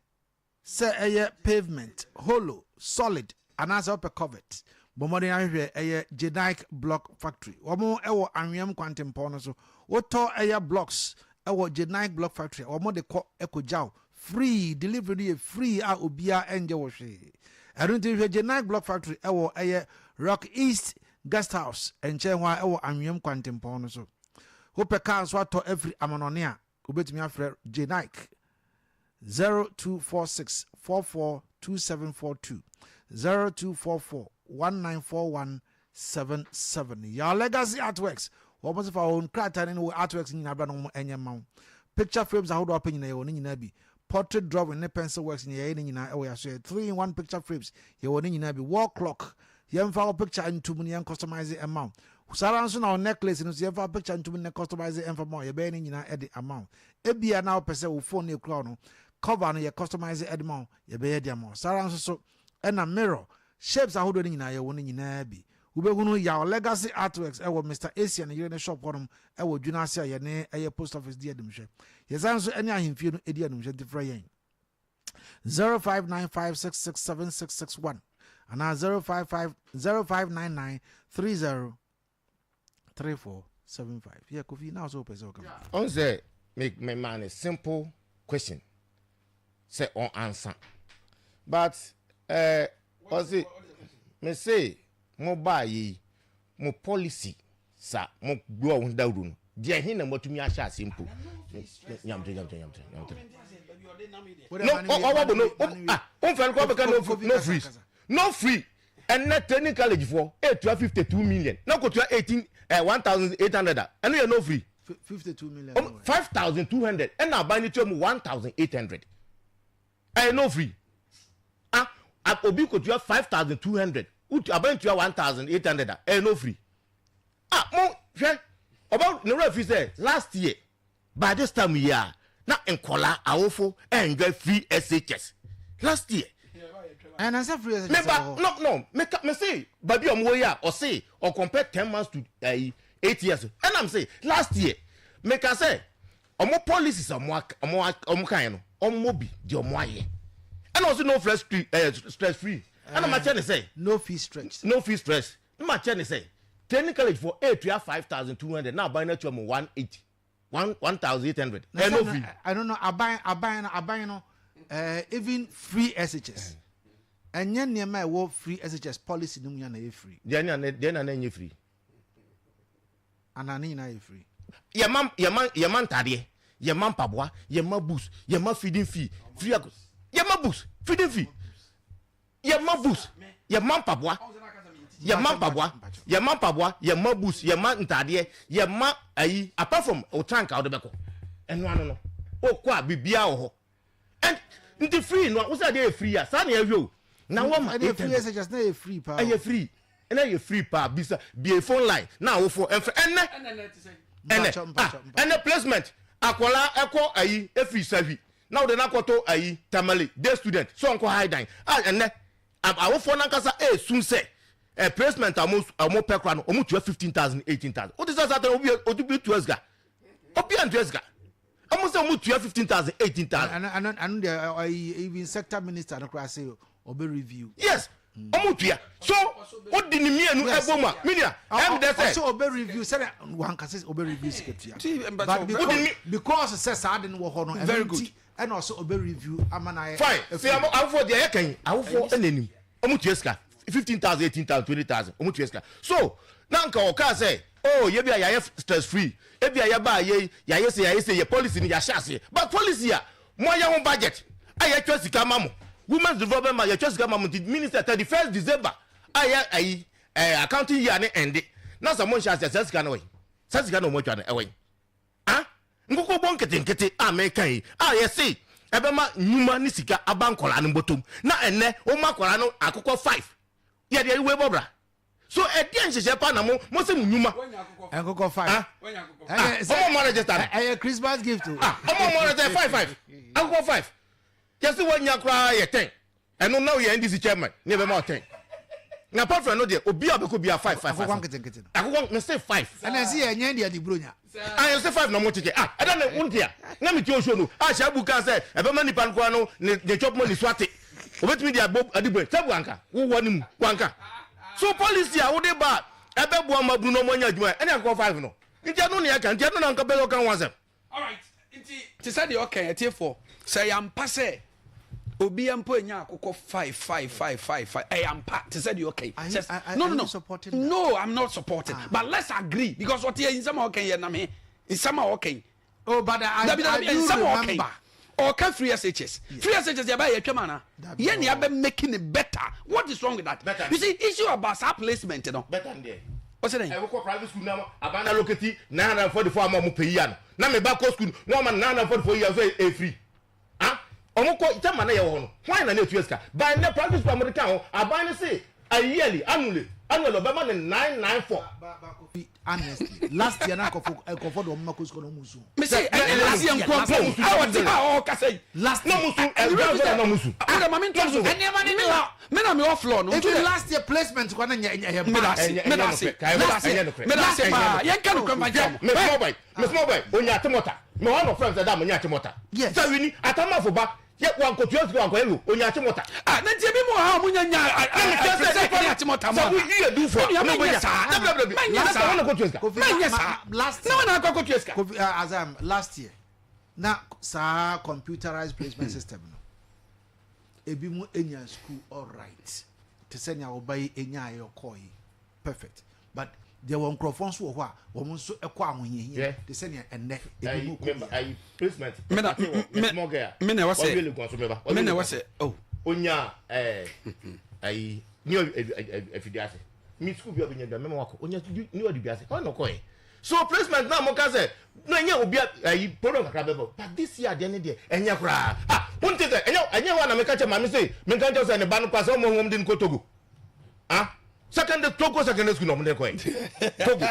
S2: sɛ ɛyɛ pavement, hollow, solid anaasɛ wopɛ covert, bɔ mmɔden ahwehwɛ ɛyɛ Jenak Block Factory. Wɔn ɛwɔ Anweam kwantempɔn no so. Wotɔ ɛyɛ blocks ɛwɔ Jenak Block Factory, wɔn de kɔ ɛkɔ free delivery no yɛ free a obiara ɛngye wɔ hwee. Ɛno nti hwɛ Jenak Block Factory ɛwɔ ɛyɛ Rock East Guest House nkyɛn hɔ a ɛwɔ Anweam kwantempɔn no so. Wopɛ kaa nso atɔ afiri amanɔne a, wobɛtumi afrɛ Jenak 0246 442742, 0244 194177. Your Legacy Artworks, wɔn nso fa wɔn krataa ne wɔ artworks nyinaa bra na wɔn nyɛ ma wo. Picture frames ahodoɔ apɛ nyinaa, yɛwɔ ne nyinaa bi. Portrait drawing ne pencil works nyinaa, yɛyɛ ne nyinaa ɛwɔ yɛaso. Yɛ three in one picture frames, yɛwɔ ne nyinaa bi. Wall clock, yɛmfa wɔ picture ntum ne yɛn customize ɛma wo. Saa ara nso na wo necklace no nso, yɛmfa picture ntum ne customize ɛmfa ma wo. Yɛbɛyɛ ne nyinaa ɛde ama wo. Ebia na wopɛ sɛ wo phone no ekura wo no cover no yɛ customize ɛde ma wo, yɛbɛyɛ de ama wo. Saa ara nso so ɛna mirror shapes ahodoɔ no nyinaa, yɛwɔ no nyinaa bi. Wobɛhunu Yaw Legacy Artworks ɛwɔ Mr Asian yere ne shop hɔnom ɛwɔ dwuna ase a yɛne ɛyɛ post office di adumhwɛ. Yɛsan nso ɛne ahemfie no ɛdi adumhwɛ. Nti frɛ yɛn 0595667661 anaa 055 0599 30 3475. Yɛ Kofi na ɔsɛ wopɛ sɛ ɔka.
S1: Ɔn sɛ me ma ne simple question sɛ ɔn answer, but ɔse me se mo baa yi mo policy sa mo gbọ́ ɔhún dawuro no. Deɛ he na moatumi ahyɛ aseɛ mpo? Nyamtre, nyamtre, nyamtre, nyamtre. No, ɔwɔ bo no, ah, womfrɛ no kora bɛka no, no free. No free. Ɛnnɛ training college foɔ ɛtua 52 million na kɔtua 18 eh, 1800 a ɛno yɛ no free.
S2: 52 million.
S1: 5200 ɛna aban no tua mu 1800. Ɛyɛ no free. Ah, obi kɔtua 5200 aban tua 1800 a ɛyɛ no free. Ah mo hwɛ ɔbɛ ne werɛ fi sɛ last year by this time yi a na nkɔla awofo enjoy free SHS last year.
S2: Ɛna sɛ free SHS
S1: meba no no meka me se baabi a ɔmo wɔ yi a ɔse ɔ compare 10 months to 8 years. Ɛna me se last year meka sɛ ɔmo policies a ɔmo kan no, ɔmo bi deɛ ɔmo ayɛ, ɛna ɔse no stress free, stress free. Ɛna ma kyɛ ne sɛ
S2: no fee stretch.
S1: No fee stress. Ne ma kyɛ ne sɛ training college for etua 5200 na aban no atua mu one eight one 1800, ɛ no free.
S2: I don't know, aban no even free SHS, ɛnyɛ nneɛma a ɛwɔ free SHS policy no mu yɛ na ɛyɛ free.
S1: Deɛ na ɛnyɛ free?
S2: Anaa ne nyinaa yɛ free?
S1: Yɛma ntadeɛ, yɛma mpaboa, yɛma books, yɛma feeding fee free ako, yɛma books, feeding fee, yɛma books, yɛma mpaboa, yɛma mpaboa, yɛma mpaboa, yɛma books, yɛma ntadeɛ, yɛma ayi. Apart from o trunk a wɔde bɛkɔ ɛno ano no, okɔ a biribiara wɔ hɔ. And nti free no, wosɛ adeɛ yɛ free a, saa na yɛhwɛ o na wɔn ma
S2: ɛdeɛ free SHS na yɛ free paa.
S1: Ɛyɛ free, ɛnɛ yɛ free paa. Bisa bie phone line na awofo ɛnfɛ ɛnɛ ah ɛnɛ placement, akwadaa ɛkɔ ayi efiri Sahwi na wɔde n'akɔto ayi Tamale, day student so ɔnkɔ high dan a, ɛnɛ awofoɔ nankasa esun sɛ ɛ placement a ɔmo pɛ kora no, ɔmo tua 15,000, 18,000. O ti sɛ satan obi obi tua sika, obi a ntua sika, ɔmo sɛ ɔmo tua 15,000, 18,000.
S2: Ɛno deɛ, ɔyi even sector minister no koraa sɛ ɔbɛ review.
S1: Yes, ɔmo tua so o di ni mienu ɛbɔ mu a minia ɛm dɛ sɛ.
S2: Ɔsɛ ɔbɛ review sɛdeɛ wankasa ɔbɛ review sika tua, but because sɛ saa de no wɔ hɔ no, ɛno nti ɛna ɔsɛ ɔbɛ review ama na ayɛ.
S1: Fine, si awofoɔ deɛ ɛyɛ kan awofoɔ ɛna anim ɔmo tua sika 15,000, 18,000, 20,000, ɔmo tua sika so na nka ɔkaa sɛ, oh, yɛ bi a yɛayɛ stress free, ebi a yɛba a yɛ yɛayɛ sɛ yɛayɛ sɛ yɛ policy ni yɛahyɛ aseɛ, but policy a mo ayɛ ho budget a yɛtwa sika ma mo, women's development ma yɛtwa sika ma mo, nti minister 31st December a yɛ ayi accounting year ne ɛnde na sɛ mo nhyɛ aseɛ, sɛ sika no wɔ yi, sɛ sika no ɔmo atwa no ɛwɔ yi, ah, nkokɔ bɔ nketenkete a mɛka yi a yɛse ɛbɛma nnwuma ne sika aba nkɔlaa no bɔtɔm, na ɛnɛ wɔn akɔlaa no akokɔ five yɛde ɛwɔ bɔ bra so ɛdeɛ nhyehyɛ pa na mo sɛ mo nnwuma.
S2: Nkokɔ five.
S1: Ɔmo mo register no.
S2: Ɛyɛ Christmas gift o.
S1: Ah, ɔmo mo register five five, akokɔ five, yɛsi wɔn nya koraa yɛ 10. Ɛno na oyɛ NDC chairman ne ɛbɛma ɔ 10 na apart from no deɛ, obi a ɔbɛkɔ bia five five five.
S2: Akokɔ nketenkete no.
S1: Akokɔ mɛ se five.
S2: Ɛna ɛsi yɛ nyɛ deɛ de buro nya.
S1: Ah, yɛ sɛ five na mo kyekyɛ. Ah, ɛda ne wo ntia na mi ti o show no ah, hyɛ abu kan sɛ ɛbɛma nipa no koraa no ne chop money so ate, obetumi de abɔ adi bɔ sɛbu anka wowɔ ne mu wanka so policy a wode ba ɛbɛboa ma bunu na ɔmo anya adwuma ɛne akokɔ five no. Nti ɛno ne ɛka, nti ɛno na nka bɛyɛ ɔka ho asɛm.
S3: Te sɛ deɛ ɔka ɛtiefoɔ sɛ yɛampa sɛ obi mpo enya akokɔ five five five five five, ɛyɛ ampa te sɛ deɛ ɔka yi. No, no, no, no, I'm not supporting, but let's agree because ɔte yɛ nsɛm a ɔka yi yɛ nam he nsɛm a ɔka yi.
S2: Oh, but I do remember.
S3: Ɔka free SHS, free SHS yɛ bá yɛ twɛm ana yɛ ni abɛ making it better. What is wrong with that?
S1: Better.
S3: You see, issue about saa placement no.
S1: Better n deɛ.
S3: Ɔsɛ dɛ.
S1: Ɛwɔ kɔ private school na aban na allocate 944 ama ɔmo pɛ yi ano na mɛ ba kɔ school na ɔma 944 yi a so efiri ah, ɔmo kɔ tɛma na yɛ wɔ hɔ no, hwan na ne etua sika by ne private school a mo de ka ho, aban ne se a yearly, annually ɔbɛma ne 994.
S2: Honestly, last year na nkɔfo de ɔmo ma kɔ sukuu na ɔmo nsu.
S3: Mese ɛnɛ last year nkɔmpo a ɔte a ɔkasa yi.
S2: Last
S1: na
S2: year.
S1: mo su ɛgbɛn na mo su.
S3: Ɛnna maame ntɔ so.
S2: Ɛnneɛma ne ne
S3: Me na me wɔ floor no.
S2: Even last year placement kɔ na nyɛ ɛyɛ bad.
S3: Medase, medase, medase paa, yɛn ka no kura mfa nkyɛn mo.
S1: Me small boy, me small boy onya atemɔta, me one of friends ɛda mo nya atemɔta.
S2: Yes.
S1: Sɛ wini atamafo ba yɛ wankotua sika wankɔyɛ wo onya atemɔta.
S3: Ah, na nti ebi mu wɔ ha a mo nya nya
S1: sɛ
S3: ɛne atemɔta mu
S1: sɛ wo yi edu fo a
S3: Ɛnua, mɛnyɛ saa. Mɛnyɛ saa.
S1: Wɔn na kotua sika.
S2: Kofi,
S3: Mɛnyɛ saa.
S2: Last
S3: Na
S2: year.
S3: wɔn na akɔ akɔtua sika.
S2: Kofi, Azam, last year na saa computerized placement system no, ebi mu enya school all right, te sɛ nea ɔba yi enya ayɛ ɔkɔɔ yi perfect, but Deɛ wɔ nkurɔfoɔ nso wɔ hɔ a wɔn nso kɔ ahohiahia te sɛ nea ɛnnɛ ebinom kɔ biara.
S1: Ayi placement.
S3: Me na me na ɛwɔ sɛ me na ɛwɔ sɛ oh.
S1: Onya ɛɛ ayi ni afidie ase mi sukuu bi a ɔbɛnya bi a mɛma wakɔ onya ni ɔde bi ase hɔ na ɔkɔɛ so placement na mo ka sɛ na ɛnyɛ obi ayi problem kakra bɛbɔ but this year adeɛ ne deɛ ɛnyɛ koraa ah wonte sɛ ɛnyɛ ɛnyɛ hɔ na meka kyɛ maame sɛ menka nkyɛw sɛ ne ba no kora sɛ ɔmo wɔn de no kɔ Togo. Ah, secondary Togo secondary school na ɔmo de kɔ yɛ. Togo.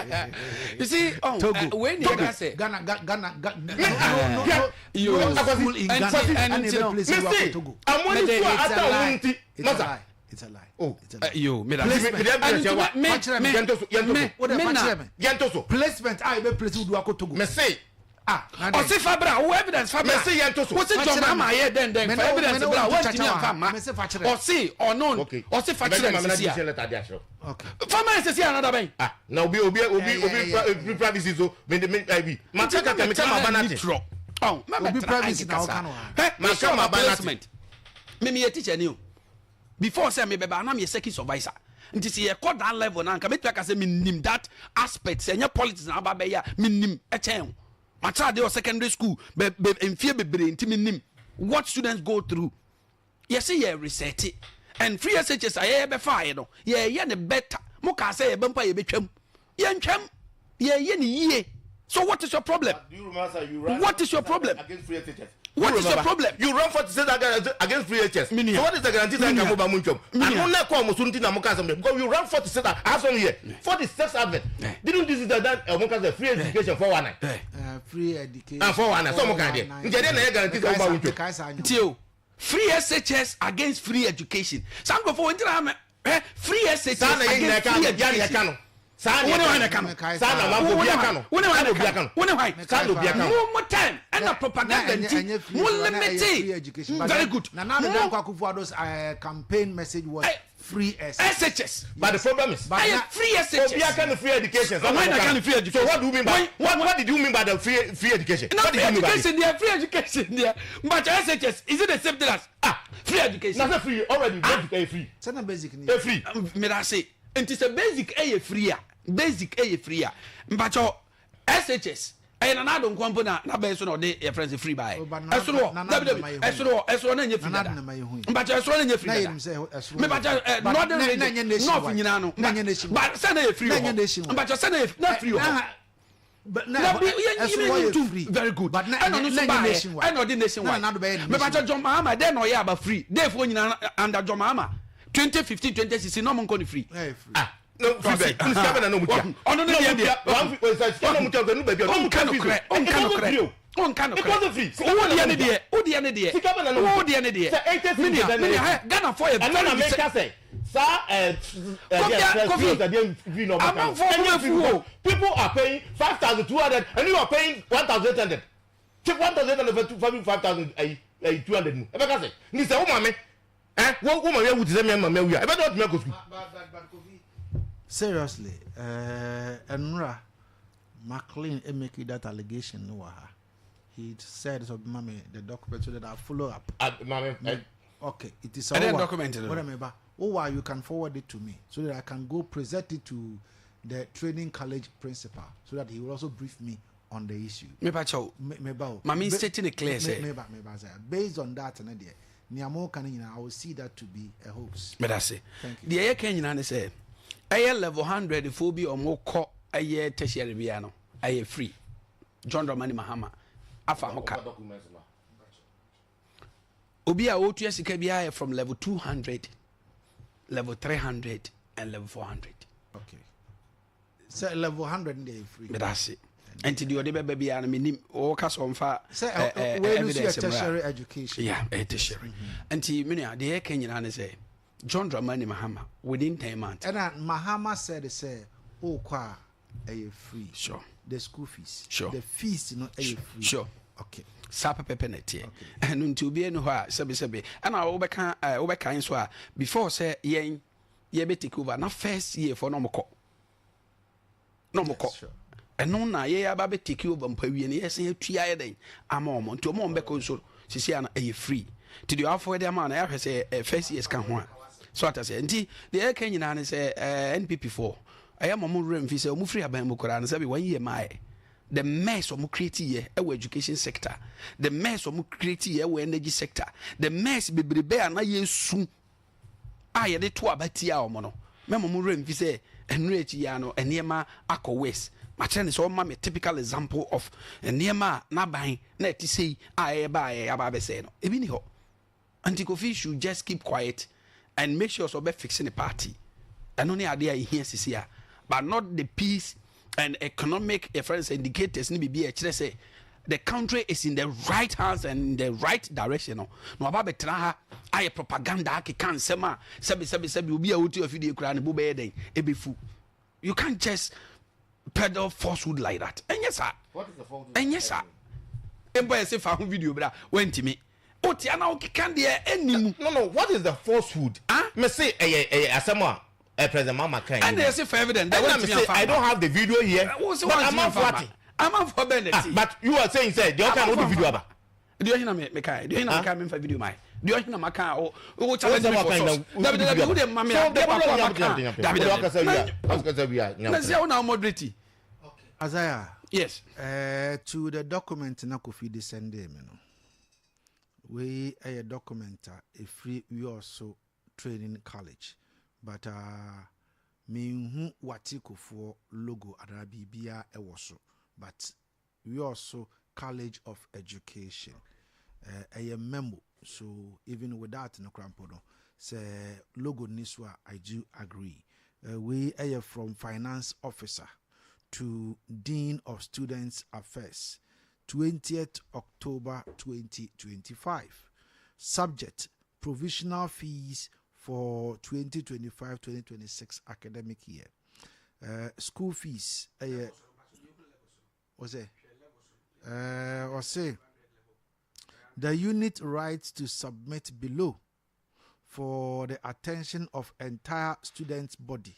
S3: You see, oh,
S2: Togo.
S3: Wei ni
S2: Togo.
S3: ɛka sɛ.
S2: Ghana, Ghana, Ghana. No, no, no,
S3: Yo.
S2: no school in Ghana.
S3: And
S2: And
S3: you know,
S2: every place
S1: Me
S2: you
S1: se,
S2: go Togo.
S1: amoni
S3: Mede-
S1: so a
S2: It's a
S1: ata ɔmo
S2: lie.
S1: nti.
S2: It's a
S1: Masa.
S2: lie. It's a lie.
S1: Oh.
S2: It's a lie.
S3: Yo, me da.
S2: Placement.
S3: And
S1: Yɛn
S3: me,
S2: Fakyerɛ
S3: me,
S2: me.
S1: Yɛn to so, yɛn to
S3: me,
S1: so.
S2: Wo de
S3: me na.
S2: fakyerɛ me.
S1: Yɛn to so.
S2: Placement a yɛbɛ place wo do akɔ Togo.
S1: Me se,
S2: Ah, na dɛn?
S3: Ɔsi fa bra, wo evidence fa bra.
S1: Me se yɛn to so.
S3: Wo si
S2: Fa
S3: John
S2: kyerɛ
S3: Mahama
S2: me.
S3: yɛ dɛn dɛn
S2: Me
S3: fa
S2: ne wo-
S3: evidence
S2: me ne wo
S3: bra,
S2: nto
S3: wɔntumi
S2: kyakya wɔ
S3: anfa
S2: ha.
S3: ma.
S2: Me se fa kyerɛ.
S3: Ɔsi ɔno,
S1: Okay.
S3: ɔsi fa
S1: Mɛgye
S3: kyerɛ
S1: maame na
S3: ne sisi
S1: admission
S3: a.
S1: letter de akyerɛ wo.
S2: Okay.
S3: Fa ma yɛ sisi another bɛn.
S1: Ah, na obi obi obi
S2: Eh,
S1: obi
S2: yeah,
S1: pra-
S2: yeah.
S1: obi privacy so me me ayi. Ma ka kaka me ka ma ba na te.
S2: Obi privacy na ɔka no ha.
S1: Ma ka ma ba na te.
S3: Me me yɛ teacher ni o. Before sɛ me bɛba na me yɛ circuit supervisor. Nti sɛ yɛkɔ that level na nka mɛtumi aka sɛ menim that aspect sɛ ɛnyɛ politics na aba bɛyɛ a menim ɛkyɛn o. Makyerɛ adeɛ wɔ secondary school bɛ bɛ mfie bebree nti menim what students go through. Yɛsɛ yɛ reset and free SHS a yɛyɛ bɛfaeɛ no yɛyɛ ne better. Mo kaa sɛ yɛbɛ mpo a yɛbɛtwam, yɛntwam, yɛyɛ ne yie. So what is your problem?
S1: Do you remember, sir, you ran
S3: What is your problem?
S1: Against free SHS.
S3: What
S1: You
S3: is your
S1: remember?
S3: problem?
S1: You run 46 against free HS.
S3: Minia.
S1: So what is the guarantee that
S3: Minia.
S1: can move Munchum?
S3: Minia.
S1: I don't know call Musunti na Moka something because you run 46. I have some here. 46 advert.
S3: Yeah.
S1: Didn't this is the that Moka free education 419.
S2: Free education.
S1: Ah, 419. So Moka there. Nti ɛdeɛ na ɛyɛ guarantee sɛ woba Munchum.
S2: Mekae saa nnwom.
S3: Nti o free SHS against free education. Saa nkurɔfoɔ wɔn ti na ama ɛ free SHS
S1: Saa na yɛn nyinaa
S3: against
S1: ka
S3: free
S1: no. Yɛn na
S3: education.
S1: yɛka no. Saa na
S3: Wo ne
S1: yɛka
S3: hwan na
S1: no.
S3: ɛka no?
S2: Mekae
S1: Saa na
S2: saa.
S1: amanfoɔ
S3: Wo
S1: bi
S3: ne
S1: aka
S3: hwan?
S1: no.
S3: Wo ne
S1: Saa
S3: hwan
S1: na obi
S3: na
S1: aka
S3: ɛka no?
S1: no.
S3: Wo ne hwan?
S1: Saa na obi aka no.
S3: Mo time ɛna propaganda
S2: Na
S3: nti
S2: ɛnyɛ free
S3: mo
S2: na ɛyɛ free
S3: limit.
S2: education. But
S3: Very
S2: then,
S3: good.
S2: Nana Addo
S3: Mo
S2: Dankwa Akufo-Addo's campaign message was free S.
S3: SHS.
S1: But the problem is.
S2: But
S3: Ɛyɛ
S2: na-
S3: free SHS.
S1: Obi aka no free education. Saa
S3: Why
S1: na
S3: na
S1: moka
S3: aka no free education?
S1: So what do you mean by
S3: Why-
S1: what did you mean by the free education?
S3: Na
S1: What
S3: free
S1: did you mean by it?
S3: education deɛ, free education deɛ, but SHS, is it the same thing as free education?
S1: Na sɛ free already basic ɛyɛ free.
S2: Sɛ na basic ni.
S1: Ɛyɛ free.
S3: Mmerɛ nti sɛ basic ɛyɛ free a, basic ɛyɛ free a, mpakyɛw SHS ɛyɛ Nana Addo nkwa mpo na n'abɛn so na ɔde yɛ friends free baayɛ.
S2: Oh, but Nana-
S3: Ɛsoro hɔ
S2: Nana
S3: dabi
S2: Addo
S3: dabi
S2: na ma yɛ hu.
S3: ɛsoro hɔ, ɛsoro hɔ na nyɛ free
S2: Nana
S3: dada.
S2: Addo na ma yɛ hu yi.
S3: Mpakyɛw ɛsoro na nyɛ free
S2: Na
S3: dada.
S2: yɛnim sɛ ɛsoro yɛ
S3: Mepakyɛw
S2: free. But
S3: northern
S2: na
S3: region
S2: ɛnyɛ nationwide.
S3: north nyinaa no
S2: Na ɛnyɛ nationwide.
S3: but sɛ na yɛ free
S2: Na
S3: wɔ
S2: ɛnyɛ
S3: hɔ
S2: nationwide.
S3: mpakyɛw sɛ na yɛ na free wɔ hɔ.
S2: But na
S3: Na bi yɛ
S2: ɛsoro
S3: yɛ
S2: hɔ yɛ
S3: tum
S2: free.
S3: very good.
S2: But na
S3: Ɛna ɔno
S2: ɛnyɛ
S3: nso
S2: na ɛnyɛ
S3: baayɛ
S2: nationwide.
S3: ɛna ɔde nationwide.
S2: Na Nana Addo bɛyɛ ne
S3: Mepakyɛw
S2: nationwide.
S3: John Mahama dɛn na ɔyɛ aba free deefoɔ nyinaa under John Mahama 2015 2016 na ɔmo nkɔ ne free.
S2: Ɛyɛ free.
S1: Ah, no free bɛ. Sika bɛ na na ɔmo tua.
S3: Ɔno ne deɛ deɛ.
S1: One free sika na ɔmo tua nka nu baabi a.
S3: Ɔnka nokorɛ, ɔnka nokorɛ, ɔnka
S1: It wasn't
S3: nokorɛ.
S1: free.
S3: Wo deɛ ne deɛ, wo deɛ ne deɛ,
S1: Sika bɛ na na ɔmo
S3: wo
S1: tua.
S3: deɛ ne deɛ.
S1: Sɛ 80
S3: Minia,
S1: cedis na
S3: minia,
S1: ɛyɛ.
S3: hɛ, Ghanafoɔ yɛ
S1: Ɛno na
S3: very
S1: meka sɛ saa ɛ
S3: Kofi, Kofi, amanfoɔ bo afu o.
S1: People are paying 5,200 and you are paying 1,800. Take 1,800 for 5,200 mu. Ɛbɛka sɛ ni sɛ wo maame ɛ wo maame awu te sɛ mi maame awu a ɛbɛ dɛ ɔtumi akɔ sukuu.
S2: Seriously, Enra McLean making that allegation no wɔ ha. He said so mami the document so that I follow up.
S1: Ah, maame ɛ
S2: Okay, it is
S3: Ɛdɛn
S2: over.
S3: document no?
S2: Whatever. Oh, you can forward it to me so that I can go present it to the training college principal so that he will also brief me on the issue.
S3: Mepakyɛw
S2: Meba o.
S3: Ma me state it clear sɛ
S2: Meba, meba sɛ based on that ne deɛ nea mo ka no nyinaa, I will see that to be a hoax.
S3: Meda se
S2: Thank you.
S3: deɛ yɛka nyinaa ne sɛ ɛyɛ level 100 foɔ bi a ɔmo kɔ ɛyɛ tertiary bia no ɛyɛ free. John Dramani Mahama afa ho ka.
S1: Documents ma.
S3: Obi a ɔtua sika biara yɛ from level 200, level 300 and level 400.
S2: Okay. Sɛ level 100 ne deɛ yɛ free.
S3: Meda ase. Nti deɛ ɔde bɛba biara no menim wɔka sɛ ɔmfa
S2: Sɛ wei no so yɛ
S3: evidence mmra.
S2: tertiary education.
S3: Yeah, ɛyɛ tertiary. Nti menua deɛ yɛka nyinaa ne sɛ John Dramani Mahama within 10 months
S2: Ɛna Mahama said sɛ wokɔ a ɛyɛ free. The school fees. The fees no ɛyɛ free. Okay.
S3: Saa pɛpɛpɛ na ɛteɛ. Ɛno nti obiara ni hɔ a sɛbesɛbe ɛna wobɛka wobɛkan nso a before sɛ yɛn yɛbɛ take over na first year fɔ na ɔmo kɔ na ɔmo kɔ ɛno na yɛyɛ aba bɛ take over mpa wie no yɛsɛn atua yɛ dɛn ama ɔmo. Nti ɔmo a ɔmo bɛkɔ nso sisi ano ɛyɛ free. Nti deɛ afɔ de ama no yɛahwɛ sɛ first years ka ho a so ata sɛ. Nti deɛ yɛka nyinaa ne sɛ NPP foɔ. Ɛyɛ ma ɔmo werɛ mfi sɛ ɔmo firi aban mu koraa no sɛbi wɔn yɛ maaɛ. The mess ɔmo create yɛ ɛwɔ education sector, the mess ɔmo create yɛ ɛwɔ energy sector, the mess bebrebe a na yɛsu a yɛde to aba tia ɔmo no, mɛma ɔmo werɛ mfi sɛ ɛnura akyi yi ara no nneɛma akɔ worse. Makyerɛ no sɛ ɔmma me typical example of nneɛma a n'aban na ɛte sei a ɛyɛ ba a yɛaba abɛsɛe no. Ebi ni hɔ. Nti Kofi should just keep quiet and make sure sɛ ɔbɛ fixe ne party. Ɛno ne adeɛ a ɛhia sisi a. But not the peace and economic yɛfrɛ no sɛ indicators ne biribi a ɛkyerɛ sɛ the country is in the right hands and in the right direction no na waba abɛtena ha ayɛ propaganda akeka nsɛm a sɛbi sɛbi sɛbi obi a ɔti afidie koraa ne bo bɛyɛ dɛn ɛbɛfu. You can't just peddle falsehood like that. Ɛnyɛ saa, ɛnyɛ saa. Mpo yɛ se fa ho video bra wantumi wotia na wokeka deɛ ɛnni mu.
S1: No no, what is the falsehood?
S3: Ah?
S1: Me se ɛyɛ ɛyɛ asɛm a eh, President Mahama kan yi.
S3: Ɛna yɛse fa evidence da
S1: Ɛna me
S3: wantumi
S1: se
S3: amfa
S1: I
S3: amma.
S1: don't have the video here.
S3: Wo se
S1: But
S3: wantumi amfa
S1: amanfoɔ
S3: amma.
S1: ate.
S3: Amanfoɔ bɛn na
S1: Ah,
S3: ti?
S1: but you are saying sɛ deɛ ɔka no wode video aba.
S3: Deɛ ɔhena me mekae, deɛ ɔhena
S1: Ah?
S3: mekae memfa video mae. Deɛ ɔhena maka a wo wo
S1: Wo
S3: challenge
S1: sɛ
S3: me for
S1: waka
S3: source.
S1: nyina wo
S3: Dabi
S1: video
S3: dabi wo
S1: aba.
S3: deɛ ma me
S1: So
S3: a
S1: the
S3: deɛ baako
S1: problem
S3: a
S1: nya
S3: maka.
S1: nya
S3: Dabi
S1: Wo
S3: dabi.
S1: akasa
S3: Na
S1: wi a, akasa wi a nya.
S3: na sɛ wo na wo moderate.
S2: Isaiah.
S3: Yes.
S2: To the document na Kofi de sendee me no, wei yɛ document a ɛfiri Wiawso Training College but uh, menhu Watikofoɔ logo anaa biribiara ɛwɔ so but Wiawso College of Education ɛyɛ memo so even without no koraa mpo no sɛ logo nni so a I do agree. Wei ɛyɛ from finance officer to Dean of Students Affairs, 20th October 2025. Subject, provisional fees for 2025-2026 academic year. School fees, ɛyɛ, ɔsɛ, ɔse, the unit rights to submit below for the attention of entire student body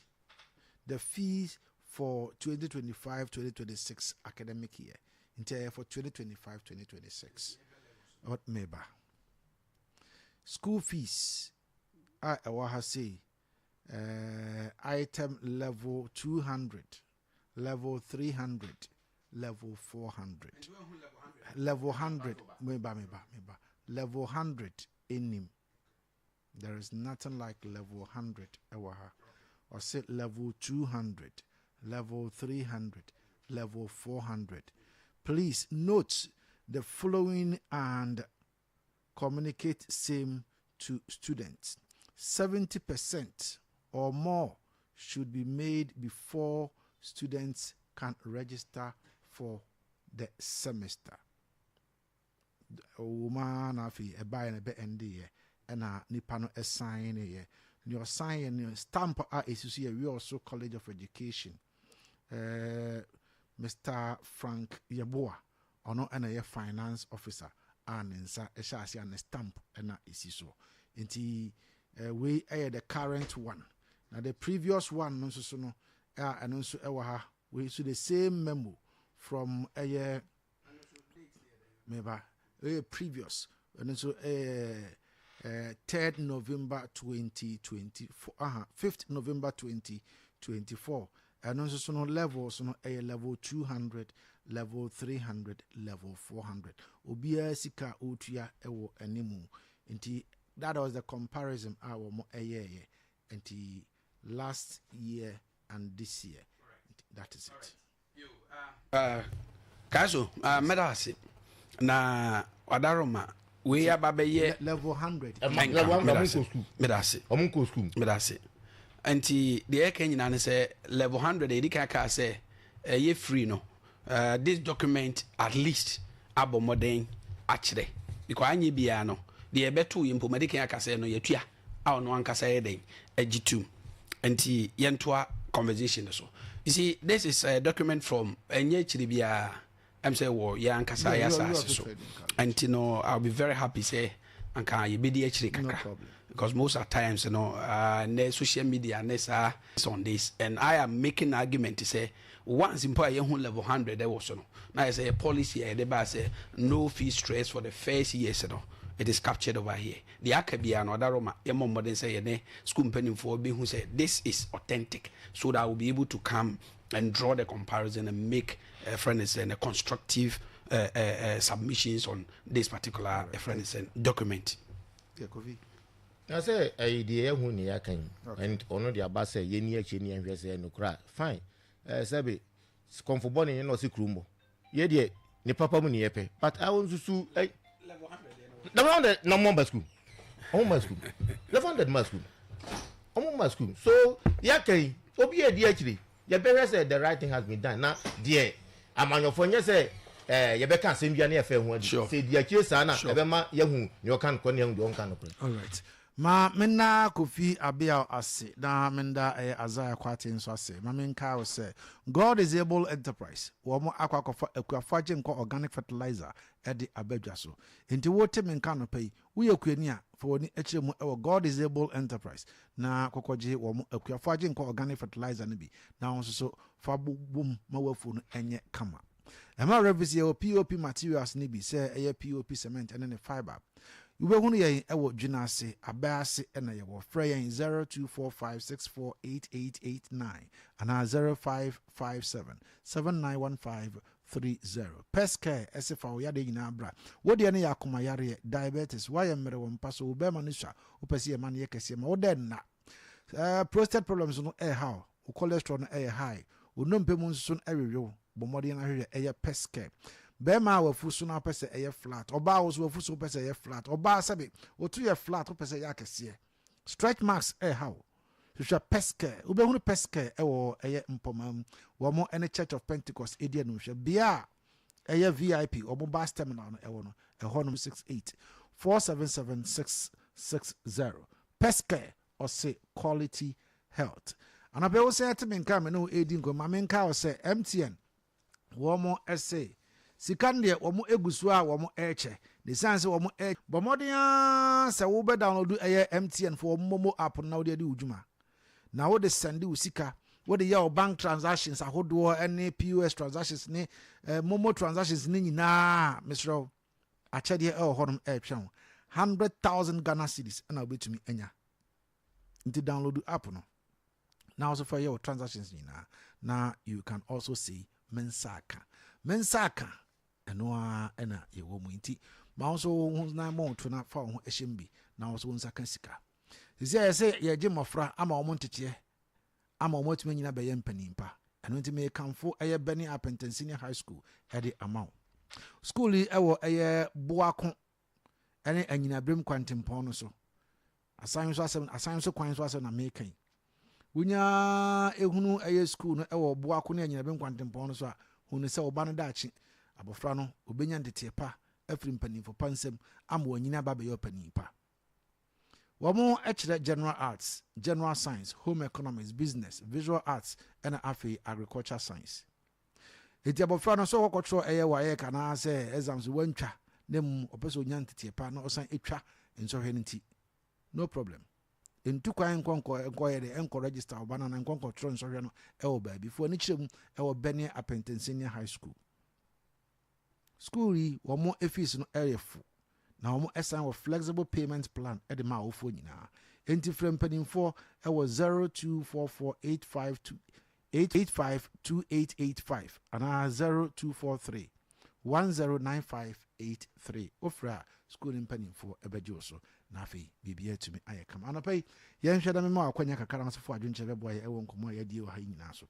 S2: the fees for 2025-2026 academic year. Nti ɛyɛ for 2025-2026. What meba? School fees a ɛwɔ ha sei, item level 200, level 300, level 400. Level 100, meba meba meba. Level 100 enim. There is nothing like level 100 ɛwɔ ha. Ɔse level 200, level 300, level 400. Please note the following and communicate same to students. 70% or more should be made before students can register for the semester. Ɔwɔ na afei ɛbaeɛ no ɛbɛ ɛndeeɛ ɛna nipa no ɛsan ne yɛ nea ɔsan yɛ no stamp a ɛsi so yɛ Wiawso College of Education, Mr Frank Yeboah, ɔno ɛna yɛ finance officer a ne nsa ɛhyɛ ase a ne stamp ɛna ɛsi so. Nti wei ɛyɛ the current one, na the previous one no nso so no a ɛno nso ɛwɔ ha. Wei nso the same memo from ɛyɛ meba ɛyɛ previous, ɛno nso ɛyɛ 3rd November 2024, aha, 5th November 2024. Ɛno nso so no levels no ɛyɛ level 200, level 300, level 400. Obiara sika a ɔretua ɛwɔ animu. Nti that was the comparison a wɔn ɛyɛɛyɛ. Nti last year and this year, that is it.
S3: Kaso mɛda ase na wadaroma wei aba bɛyɛ
S2: level 100.
S3: Mɛnka, mɛda ase, mɛda ase.
S1: Ɔmo nkɔ school.
S3: Mɛda ase. Nti deɛ ɛka nyinaa ne sɛ level 100 yɛdi kan kaa sɛ ɛyɛ free no, this document at least abɔ mmɔden akyerɛ because anyɛ biara no deɛ yɛbɛto yɛ mpo mɛde kan aka sɛ no yɛtua a ɔno ankasa yɛ dɛn agye tum. Nti yɛntoa conversation no so. You see, this is a document from ɛnyɛ akyiri biara ɛm sɛ wɔ yɛn ankasa yɛ asase so. Nti no I'll be very happy sɛ anka yɛbɛdi akyire kakra
S2: problem.
S3: Because most of times ne social media ne saa on this and I am making argument to say once mpo a yɛhu level 100 ɛwɔ so no na yɛ sɛ yɛ policy a yɛde ba sɛ no fee stress for the first years no. It is captured over here. Deɛ aka biara no, Ɔdaroma, yɛmmɔ mmɔden sɛ yɛne sukuu mpanimfoɔ bɛhu sɛ this is authentic so that we'll be able to come and draw the comparison and make uh, friend is a constructive submissions on this particular friend is document.
S2: Yeah, Kofi.
S1: Na sɛ ɛyɛ deɛ yɛhu ne yɛaka yi and ɔno de aba sɛ yɛni akyi ni ɛhwɛ sɛ nokora fine ɛɛ sɛbe kɔnfo bɔ ne na ɔsi kurom bɔ yɛ deɛ ne papa mu ne yɛpɛ, but awo nsusu ɛ level 100 na ɔmo ba school, ɔmo ma school level 100 ma school, ɔmo ma school. So yɛaka yi, obi yɛ di akyire, yɛbɛhwɛ sɛ the right thing has been done. Na deɛ amanyɔfoɔ nyɛ sɛ yɛbɛka asɛm bia ne yɛfɛ ho adi sɛ di akyire saa na ɛbɛma yɛhu nea ɔka no kɔ ne yɛhu deɛ ɔnka no korɛ.
S2: Alright, ma menna Kofi Abeaw ase na menda ɛyɛ Isaiah Kwate nso ase. Ma menka wo sɛ God is Able Enterprise wɔn akɔ akɔfa Akuafo Agye Nkɔ organic fertilizer ɛde abadwa so. Nti wote me nka no pɛ yi, woyɛ kuani a, fa w'ani akyerɛ mu ɛwɔ God is Able Enterprise na kɔkɔgye wɔn Akuafo Agye Nkɔ organic fertilizer no bi na wɔn nso so fa bom ma wafuo no ɛnyɛ kama. Ɛma revis yɛwɔ POP materials no bi sɛ ɛyɛ POP cement ɛne ne fibre. Wobɛhunu yɛn ɛwɔ dwena ase, abɛ ase, ɛna yɛwɔ. Frɛ yɛn 0245648889 anaa 0557791530. Pescare ɛsɛ fa wo yadeɛ nyinaa bra. Wodeɛ no yɛ akoma yareɛ, diabetes, woayɛ mmerɛ wɔ mpa so, wo bɛrima no sua, wopɛ sɛ yɛma no yɛ kɛseɛ ma wodɛ nna, prostate problems no ɛɛha wo, cholesterol no ɛyɛ high, wo nnompe mu nso so no ɛwewew, bɔ mmɔden no ahwehwɛ ɛyɛ Pescare. Bɛrima a wafu so no apɛ sɛ ɛyɛ flat, ɔbaa wo so wafu so wopɛ sɛ ɛyɛ flat, ɔbaa sɛbe woto yɛ flat, wopɛ sɛ ɛyɛ akɛseɛ, stretch marks ɛɛha wo, hwehwɛ Pescare. Wobɛhunu Pescare ɛwɔ ɛyɛ Mpɔma mu, wɔn ɛne Church of Pentecost ɛdi anumhwɛ bea a ɛyɛ VIP wɔn bus terminal no ɛwɔ no ɛhɔ nom. 68 477 660. Pescare ɔse quality health. Anapɛ wo sɛ ɛte me nka me ne wo ɛdi nkɔmmɔ, ma menka wo sɛ MTN wɔn ɛsɛ sika no deɛ wɔn egu so a wɔn ɛrekyɛ ne san sɛ wɔn ɛ bɔ mmɔden ara sɛ wobɛ download ɛyɛ MTN for wɔn MoMo app no na wode adi wo dwuma na wode send wo sika, wode yɛ wo bank transactions ahodoɔ ne POS transactions ne MoMo transactions ne nyinaa. Mesrɛ wo, akyɛdeɛ ɛwɔ hɔnom ɛretwɛn wo, 100,000 Ghana cedis ɛna wobɛtumi anya. Nti download app no na also fa yɛ wo transactions nyinaa na you can also say me nsa aka, me nsa aka. Ɛno ara ɛna yɛwɔ mu. Nti ma wo nso wo ho na ma wo to na fa wo ho hyɛ mu bi na wo nso wo nsa ka sika. Sisi a yɛsɛ yɛgye mmɔfra ama wɔn nteteɛ ama wɔn atumi anyina bɛyɛ mpanin pa. Ɛno nti mekamfo ɛyɛ Bɛne Apɛntɛn Senior High School ɛde ama wo. School yi ɛwɔ ɛyɛ Boako ɛne Anyinaberem kwantempɔn no so, asan so asɛm, asan so kwan so asɛm na meka yi. Wonya ehunu ɛyɛ school no ɛwɔ Boako ne Anyinaberem kwantempɔn no so a, hunu sɛ ɔba no daakye abɔfra no obɛnya nteteɛ pa afiri mpanimfo pa nsam ama wanyini aba abɛyɛ ɔpanin pa. Wɔn kyerɛ general arts, general science, home economics, business, visual arts ɛna afei agriculture science. Eti abɔfra no sɛ ɔkɔkɔtwerɛ ɛyɛ WAEC anaasɛ exams wantwa na mu ɔpɛ sɛ ɔnya nteteɛ pa na ɔsan atwa nsɔhwɛ no nti, no problem. Ntu kwan nkɔ nkɔ nkɔyɛ dɛ nkɔ register ɔba no anaa nkɔ nkɔtwerɛ nsɔhwɛ no ɛwɔ baabi fo ani kyerɛ mu ɛwɔ Bɛneɛ Apɛntɛn Senior High School. School yi wɔn fees no ɛyɛ fo na wɔn ɛsan wɔ flexible payment plan ɛde ma awofoɔ nyinaa. Enti frɛ mpanimfoɔ ɛwɔ 0244 852 852885 anaa 0243 109583. Wofrɛ a, school no mpanimfoɔ ɛbɛgye wo so na afei biribiara atumi ayɛ kama. Anɔpa yi yɛnhwɛ na mema wakwanya kakra na asofo adwenkyerɛ bɛboa yɛ ɛwɔ nkɔmmɔ a yɛadie wɔ ha yi nyinaa so.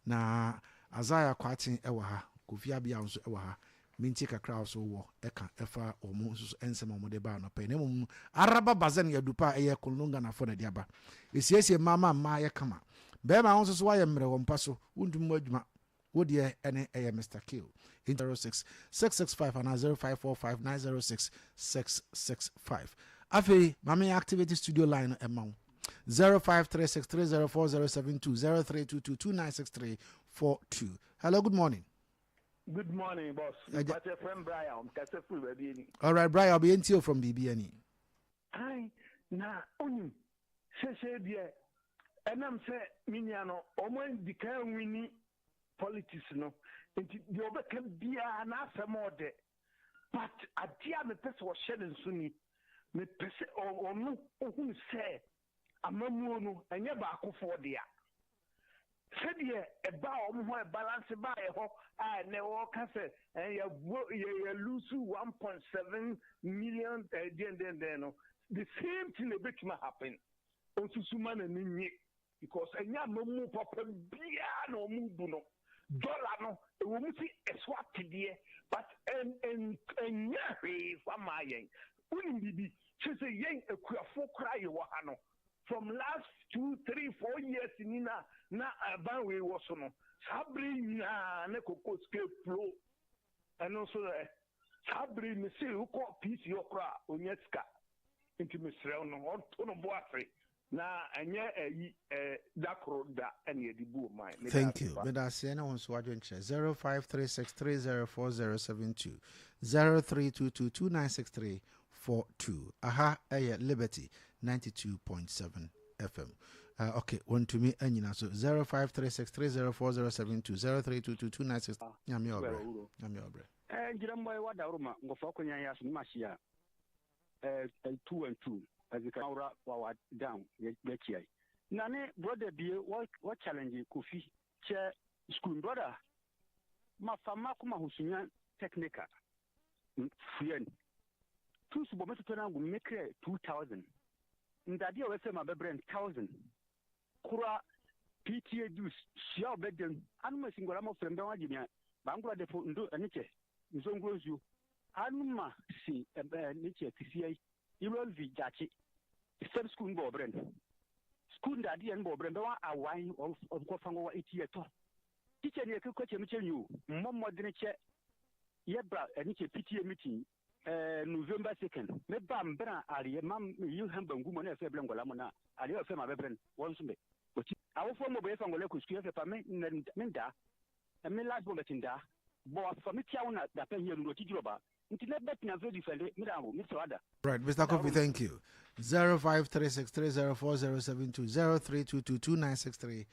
S2: Na Isaiah Kwaten ɛwɔ ha, Kofi Abia nso ɛwɔ ha. Mintie kakra a so wɔ ɛka ɛfa wɔn nso so nsɛm a wɔde ba anɔpa yi. Na mmom Araba Bazen yɛ adupa a ɛyɛ Konlon Ghanafoɔ na ɛde aba. Esiesie mmaa ma mmaa yɛ kama. Bɛrima ho nso so wayɛ mmerɛ wɔ mpa so, wontumi mu adwuma, wo deɛ ɛne ɛyɛ Mr Kill 06 665 anaa 0545 906 665. Afei maame activate studio line no ɛma wo 0536 304072, 0322 296342. Hello, good morning.
S9: Good morning, boss. Mpakyɛ friend Brian, kasa firi baabi ani.
S2: All right, Brian, ɔbɛyɛ ntio from biribi ani.
S9: Ai, na onim sese deɛ ɛnam sɛ me nua no ɔmo adi kan win politics no nti deɛ ɔbɛka biara n'asɛm ɔdɛ, but adeɛ a mepɛ sɛ ɔhyɛ ne nso ni. Mepɛ sɛ ɔno ɔhunu sɛ amammuo no ɛnyɛ baakofoɔ dea. Sɛdeɛ ɛbaa wɔn hɔ ɛbalance baeɛ hɔ a ɛnɛ wɔka sɛ yɛ yɛ lose 1.7 million deɛn deɛn deɛn no, the same thing na ɛbɛtumi happen. Ɔnsusu ma n'ani nye because ɛnyɛ amammuo papa biara na wɔn bu no. Dollar no ɛwɔ mu si ɛso atedeɛ but ɛnyɛ hwee fa maa yɛn. Wonim biribi kyerɛ sɛ yɛn akuafoɔ koraa yɛwɔ ha no, from last 2, 3, 4 years ni na aban wei wɔ so no, saa bere nyinaa na koko sika flow. Ɛno nso ɛ saa bere me se wokɔ pc hɔ koraa onya sika. Nti mesrɛ no ɔnto no bo ase na ɛnyɛ ɛyi ɛ da koro da ɛna yɛde bu ɔman.
S2: Thank you. Meda aseɛ ne wo nso wadwenkyerɛ 0536304072 0322296342. Aha ɛyɛ Liberty 92.7 FM. Okay, wɔntumi anyina so 0536304072 03222963. Nyame ɔbrɛ, Nyame ɔbrɛ.
S10: Ngyina mbɔ wadaworo ma nkɔfɔ akɔnya yɛ aso ne ma hyia two and two ɛzika awura wawa down yɛkyia yi na ne brother bie wɔ challenge Kofi kyɛ school brother ma fa ma koma hosunya technical fuyen tu subɔ mɛtotɔ no agu mekrɛ 2000 ndade a wɔfɛ ma bɛbrɛ 1000 kora PTA dues sua ɔbɛdɛm anum esi nkɔla mɔfrɛ mbɛn wagye mia bankora depo ndo ɛne kyɛ nzongoro nsuo anuma si ɛɛ ne kyɛ kisia yi irɔvi gyakye sɛm school no bɔ ɔbrɛ no school ndadeɛ no bɔ ɔbrɛ no bɛwa awan ɔnkɔfa ngɔwa eti ɛtɔ teacher ni ɛkekɔ kyɛ mi kyɛ nyi o mmɔ mmɔdene kyɛ yɛbra ɛne kyɛ PTA meeting November 2nd meba mbra areɛ ma yi ha bangu mu na ɛfɛ brɛ nkɔla mu na areɛ ɔfɛ ma bɛbrɛ no wɔn nso bɛ ɔti awofoɔ mmɔ bɛyɛ fa nkɔla kɔ sukuu ɛfɛ pa me me ndaa me last born bɛti ndaa bɔ afa me tia wo na dapɛ hiɛ no ɔti dwurɔba nti na bɛtena fɛ difɛnde me da ho me sɛ wada.
S2: Right, Mr. Kofi, thank you. 0536304072 0322296342.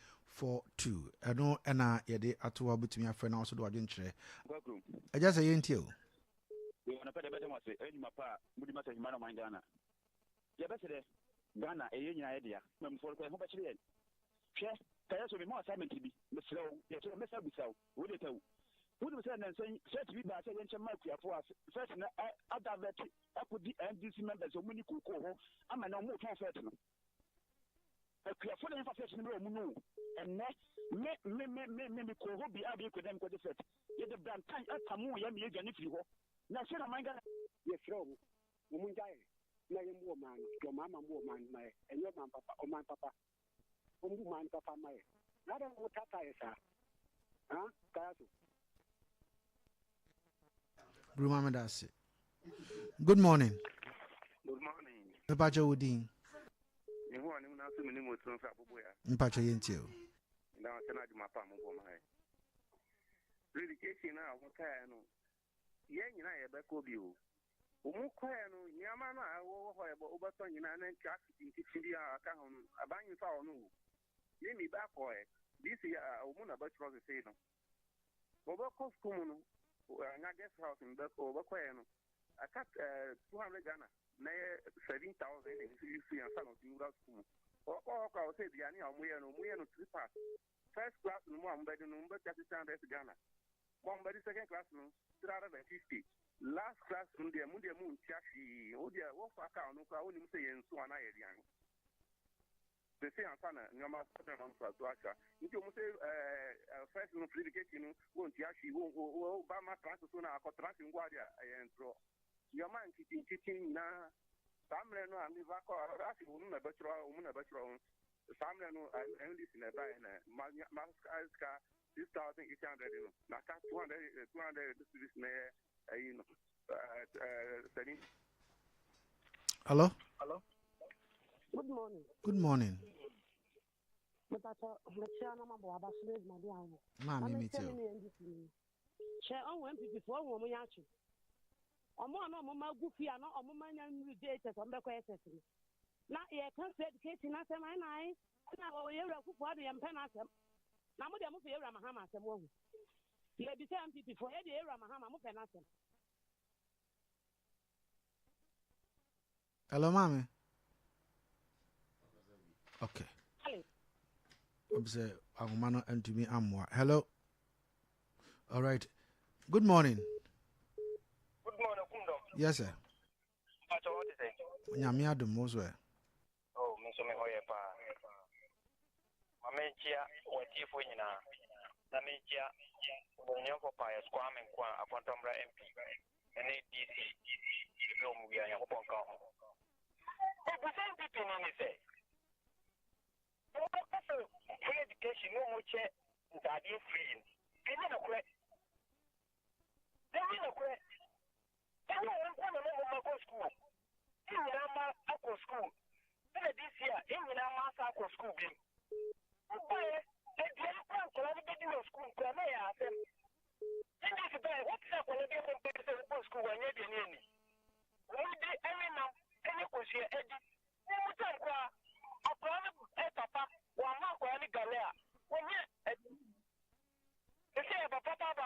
S2: Ɛno ɛna yɛde ato hɔ, wobɛtumi afrɛ na wɔso de wadwenkyerɛ. Agya sɛ yɛntie o.
S10: Ɔnɔpɛ dɛ bɛdɛ mo ase ɛyɛ nnwuma pa a modi ma sɛ hima no ɔman Ghana. Yɛbɛsɛ dɛ Ghana ɛyɛ nyinaa yɛ dea. Mamufoɔ no kɔ yɛn ho bɛkyerɛ yɛn. Hwɛ, kayɛ so mema assignment bi, mesrɛ wo, yɛkyerɛ mɛsa bisa wo, wo de tɛw. Wonim sɛ nnansa yi first bi baa sɛ yɛnkyɛ mma akuafoɔ a first na adavɛte akɔdi NDC members a wɔn ni kookoo hɔ ama na wɔn retɔn first no. Akuafoɔ na yɛmfa first no mmerɛ wɔn no. Ɛnnɛ, me me me me me me kɔɔ hɔ bi a bɛyɛ kɔdam kɔgye first. Yɛde brantan apamo yɛn ma yɛdwane firi hɔ. Na sɛ na ɔman Ghana.
S11: Yɛsrɛ wɔn, wɔn ngyae na yɛmmu ɔman no, deɛ ɔman ma mmu ɔman no ma yɛ, ɛnyɛ ɔman papa, ɔman papa, wɔmmu ɔman no papa mma yɛ. Na adɛn na wɔtaataa yɛ saa? Ha? Kaya so.
S2: Bruma, meda ase. Good morning.
S12: Good morning.
S2: Mepakyɛ wo din.
S12: Mehu ɔne mu n'aso mi ne mu oturu nfa abobo ya.
S2: Mpakyɛ yɛntie o.
S12: Na ɔsɛ na adwuma pa mo bɔ ma yɛ. Education a wɔn kae no, yɛn nyinaa yɛbɛkɔ bi o. Wɔn kɔɛ no, nneɛma no a ɛwɔ hɔ yɛbɔ wobɛtɔ nyinaa na traffic nkiti bi a aka ho no, aban nfa wɔn o. Ne mi ba kɔɛ, this year a wɔn na bɛtwerɛ sese no. Wɔbɛkɔ sukuu mu no, anya guest house no bɛ wɔbɛkɔɛ no, aka 200 Ghana na yɛ 7,000 na nso yi so yɛn nsa na ɔtumi wura sukuu mu. Wɔkɔ hɔ kɔ a wɔsɛ aduane a wɔyɛ no, wɔyɛ no three parts. First class no mu a wɔbɛdi no, wɔbɛtua 600 Ghana. Mo a wɔbɛdi second class no, 350. Last class no deɛ, mo deɛ mo ntua hwee. Wo deɛ wɔfa kaa no koraa, wonim sɛ yɛ nsuo anaa yɛ aduane. Sese ansa na nneɛma sɛ na mfa so atwa. Nti wɔn sɛ first no free education no, wɔntua hwee. Wɔn wɔ ba ma transe so na akɔ transe nko adeɛ a ɛyɛ ntorɔ. Nneɛma nketenkete nyinaa saa mmerɛ no a meba kɔ ase wɔn na bɛtwerɛ wɔn na bɛtwerɛ wɔn saa mmerɛ no NDC na ɛbaeɛ na ma ma sika 6,800 no na ka 200 200 cedis na yɛ ɛyi no 7.
S2: Hello.
S13: Hello. Good morning.
S2: Good morning.
S13: Mepatɔ mekyia na mabɔ aba so n'adwumade awɔ.
S2: Maame mi tie o.
S13: Hwɛ, ɔwɔ NPP foɔ, ɔwɔ ɔmo yɛ akyi. Ɔmo a na ɔmo ma gu fie a na ɔmo ma nya nnuru JHS, ɔmo bɛkɔ SS no. Na yɛka free education asɛm ayɛ na ayɛ na yɛwura Akufo Addo yɛn mpɛ n'asɛm. Na mo deɛ mo fɛ yɛwura Mahama asɛm wɔ ho. Yɛbisa NPP foɔ, yɛ deɛ yɛwura Mahama mo pɛ n'asɛm.
S2: Hello, maame. Okay. Sɛ ahoma no ntumi ammoa. Hello. All right. Good morning.
S14: Good morning, Kumdom.
S2: Yes, sir. Nyame adom wo so ɛ.
S14: Oh, me nso me hɔ yɛ paa. Ma menkyia w'atiefoɔ nyinaa na menkyia Onimuonyamfoɔ Pius Kwame Nkoah Akɔntɔmmra MP ne DC baabi a wɔn biara Nyankopɔn nka wɔn ho. Mebisa NPP ni ne sɛ, wɔn ka sɛ free education ne wɔn kyɛ ntaadeɛ free no, ɛnyɛ nokorɛ. Ɛnyɛ nokorɛ. Ɛnyɛ wɔn nko na na wɔn mma kɔ sukuu. Yɛn nyinaa mma akɔ sukuu. Ɛna this year, yɛn nyinaa mma asan akɔ sukuu bio. Wobaeɛ, aduane koraa nkwadaa no bɛdi wɔ sukuu koraa na ɛyɛ asɛm. NDC baeɛ, wote sɛ akwadaa bi akɔ mpaeɛ sɛ wokɔ sukuu wanyɛ aduane anni. Wɔdi ɛne nam ɛne kosua adi. Wɔn mu tam koraa, akwadaa no papa wamma akwadaa no gale a, wɔnyɛ aduane nni. Sesei aba papa aba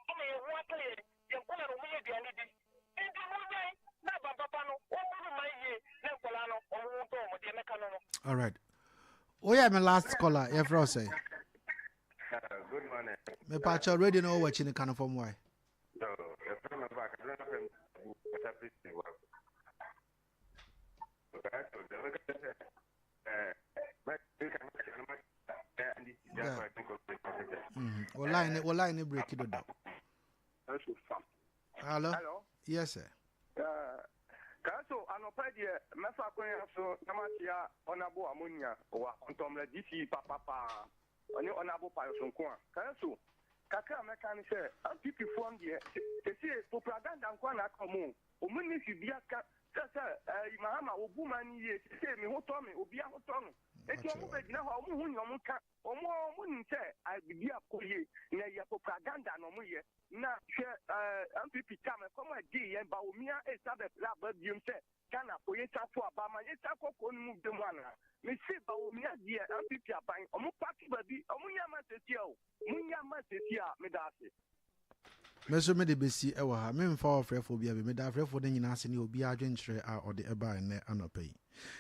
S14: ama yɛn ho atɔ yɛn, yɛn nkwadaa no wɔyɛ aduane di. Enti monnyae na aba papa no wɔmmu no mman yie na nkwadaa no wɔn ho ntɔ wɔn, deɛ mɛka no no.
S2: Alright. Woyɛ me last caller, yɛfrɛ wo sɛn?
S12: Good morning.
S2: Mepakyɛ radio no wɔ w'akyi no ka no fam wae.
S12: No, yɛfrɛ me ba kaduna fm bu kasa firi wa.
S2: Wɔ line wɔ line ne break dodo. Hello.
S12: Hello.
S2: Yes sir.
S12: Kanso anɔpa deɛ mɛfa akonnwa so na makyea ɔnabo amonia wɔ akɔntɔmmerɛ DC papapaa ɔne ɔnabo payo nko a kanso kakra a mɛka ne sɛ NPP foɔ no deɛ sesie propaganda nko a na aka ɔmo o ɔmo nni hwee bi aka sɛ sɛ ɛyi Mahama obu man no yie sesie me ho tɔ me obi ahotɔ no eti ɔmo bɛgyina hɔ a ɔmo ho nea ɔmo ka ɔmo ɔmo nim sɛ biribi akɔ yie na ɛyɛ propaganda na ɔmo yɛ. Na hwɛ ɛɛ NPP tam ɛkɔm a ɛgyee yɛn Bawumia ɛsa bɛpere aba biom sɛ Ghana fo yɛnsan to aba ama yɛnsan kɔ kuro no mu biom anaa? Mese Bawumia deɛ NPP aban ɔmo pake baabi ɔmo nyɛ ama sesia o mo nyɛ ama sesia meda ase.
S2: Me nso mede bɛsi wɔ ha. Memfa ɔfrɛfoɔ biara bio. Meda afrɛfoɔ no nyinaa ase ne obiara adwenkyerɛ a ɔde baa ɛnnɛ anɔpa yi.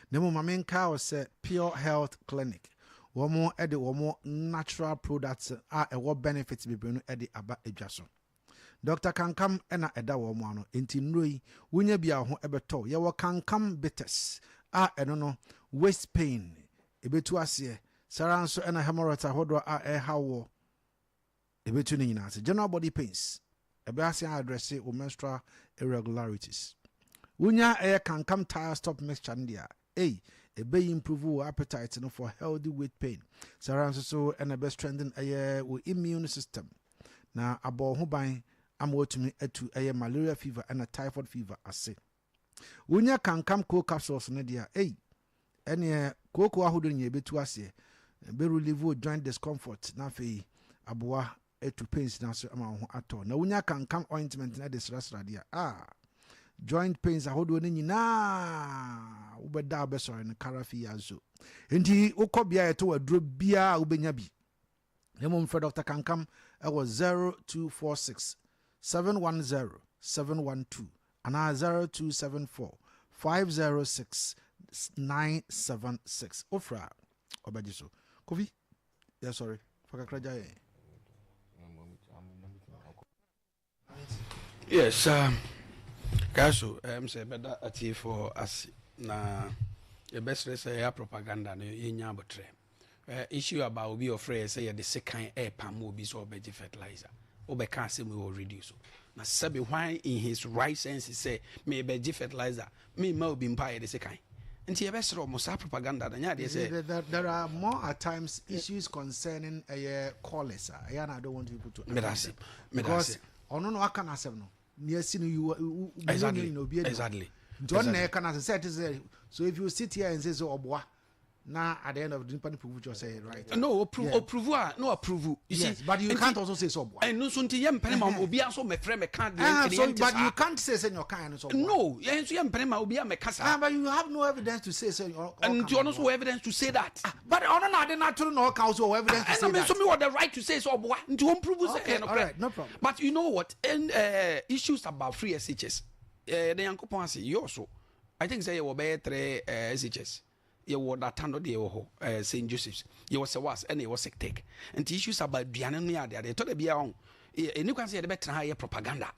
S2: Na mmom ma menkae wo sɛ Pure Health Clinic, wɔn de wɔn natural products a ɛwɔ benefits bebree no de aba dwa so. Dr. Kankam na ɛda wɔn ano, enti nnuro yi, wonya bi a wo ho bɛtɔ wo. Yɛwɔ Kankam Bitters a ɛno no, waist pain, ɛbɛtu aseɛ. Saa ara nso na hemorrhoids ahodoɔ a ɛrehaw woɔ, Ebetu ne nyinaa ase. General body pains, ɛbɛ ase address wo menstrual irregularities. Wonya ɛyɛ kankam tire stop mixture no deɛ a, ei, ɛbɛ improve wo appetite no for healthy weight pain. Saa ara nso so ɛna ɛbɛ strengthen ɛyɛ wo immune system na abɔ wo ho ban ama watumi atu ɛyɛ malaria fever ɛna typhoid fever ase. Wonya kankam cold capsules no deɛ a, ei, ɛneɛ kooko ahodoɔ nyinaa ɛbɛtu aseɛ, ɛbɛ relieve wo joint discomfort na afei aboa atu pains no ase ama wo ho atɔ. Na wonya kankam ointment no de srasra deɛ a, ah, joint pains ahodoɔ no nyinaa wobɛda a wobɛsɔre no karafi azo. Nti wokɔ bea a yɛtɔ aduro biara a wobɛnya bi. Na mmom frɛ Dr. Kankam ɛwɔ 0246 710 712 anaa 0274 506 976. Wofrɛ a ɔbɛgye so. Kofi, yɛsɔre. Fa kakra gya yɛn.
S3: Yes, kaso sɛ yɛbɛda atiefoɔ ase na yɛbɛsrɛ sɛ yɛyɛ propaganda no yɛnya abotrɛ. Issue about obi ɔfrɛ yɛ sɛ yɛde sekan ɛɛpam obi sɛ ɔbɛgye fertilizer, wobɛka asɛm wɔ radio so na sɛbe hwan in his right sense sɛ mebɛgye fertilizer memma obi mpa yɛde sekan? Nti yɛbɛsrɛ ɔmo saa propaganda no nyɛ adeɛ sɛ
S2: There are more at times issues concerning ɛyɛ callers a ɛyɛ na I don't want people to
S3: Medase.
S2: Because ɔno na waka n'asɛm no nea asi no you obi adi nti ɔno na ɛka n'asɛm sɛ ɛte sɛ, so if you sit here and say sɛ ɔboa na at the end of the nipa no prove kyerɛ sɛ right.
S3: No, oprove, yeah. Oprove a no approve. You
S2: yes, see, but you can't also say so ɔboa.
S3: Ɛno nso nti yɛ mpene ma obi nso mɛfrɛ mɛka deɛ
S2: nti yɛn ti saa. But you can't say sɛ nyɛ ɔkan no so ɔboa.
S3: No, yɛn nso yɛ mpene ma obi a mɛka saa.
S2: Ah, but you have no evidence to say sɛ ɔka.
S3: Nti ɔno nso wɔ evidence to say that.
S2: Ah, but ɔno na ade n'atoro na ɔka also wɔ evidence to say that.
S3: Ɛna mi nso mi wɔ the right to say sɛ ɔboa nti wɔn prove sɛ ɛyɛ
S2: nokorɛ. No problem.
S3: But you know what? And, issues about free SHS, ɛɛ, yɛde Nyankopɔn ase yɛ ɔso. I think sɛ yɛwɔ bɛyɛ three SHS. Yɛwɔ Datando deɛ wɔ hɔ, St Joseph's, yɛwɔ Sewas, ɛna yɛwɔ Sectec. Nti issues about aduane no yɛ adeade. Ɛtɔ da biara ɔn, ɛni kwan sɛ yɛde bɛtena ha yɛ propaganda.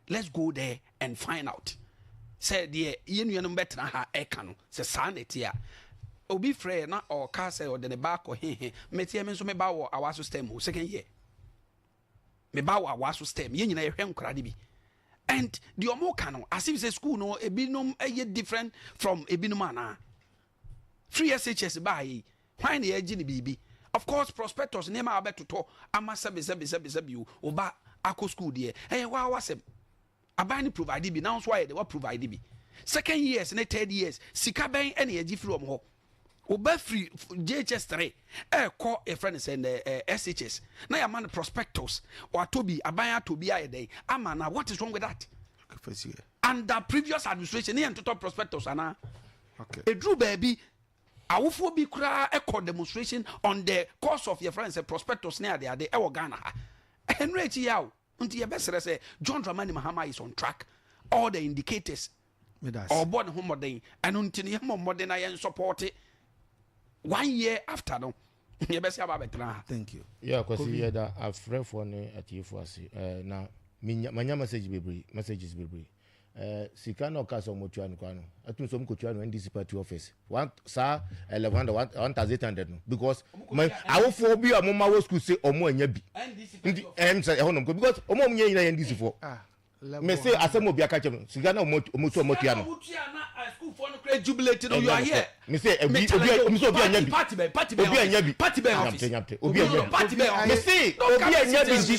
S3: Let's go there and find out sɛ deɛ yɛn nuanom bɛtena ha ɛka no sɛ saa na ɛte a. Obi frɛ na ɔka sɛ ɔde ne ba akɔ hehe. Meteɛ me nso me ba wɔ Awaso STEM o, second year. Me ba wɔ Awaso STEM. Yɛn nyinaa yɛhwɛ nkwadaa no bi. And deɛ ɔmo ka no as if sɛ school no ebinom ɛyɛ different from ebinom anaa. Free SHS baa yi, hwan na yɛgye ne biribi? Of course prospectus nneɛma a wabɛtotɔ ama sɛbi sɛbi sɛbi sɛbi o, wo ba akɔ school deɛ ɛyɛ waa wasɛm. Aban no provide bi na wo nso ayɛ dɛ wa provide bi. Second years ne third years sika bɛn ɛna yɛgye firi wɔn hɔ? Wo ba firi JHS 3 ɛrekɔ yɛfrɛ no sɛ nɛ SHS na yɛama no prospectus, watɔ bi, aban atɔ bi ayɛ dɛn ama na what is wrong with that? Under previous administration ne yɛn totɔ prospectus anaa? Eduru baabi awofoɔ bi koraa ɛkɔ demonstration on the course of yɛfrɛ no sɛ prospectus ne adeade ɛwɔ Ghana ha. Ɛnura akyi yɛ awo nti yɛbɛsrɛ sɛ John Dramani Mahama is on track, all the indicators ɔbɔ ne ho mmɔden, ɛno nti no yɛmmɔ mmɔden na yɛn support. One year after no yɛbɛsɛ aba abɛtena ha.
S2: Thank you.
S1: Yeah, Kwasi, yɛda afrɛfoɔ ne atiefoɔ ase. Na manya message bebree, messages bebree. Sika na ɔka sɛ ɔmo tua no kwa no, atum sɛ ɔmo kɔtua no NDC party office one saa 1100, 1800 no, because ma awofoɔ bi a ɔmo ma wɔ school sɛ ɔmo anya bi nti ɛm sɛ ɛhɔ nom kɔ, because ɔmo a ɔmo nyɛ nyinaa yɛ NDC foɔ. Mɛ sɛ asɛm obi aka kyerɛ me, sika na ɔmo so ɔmo tua no. Mɛ sɛ obi obi obi sɛ obi anya bi, obi anya bi, nyamte nyamte, obi anya bi, mɛ sɛ obi anya bi nti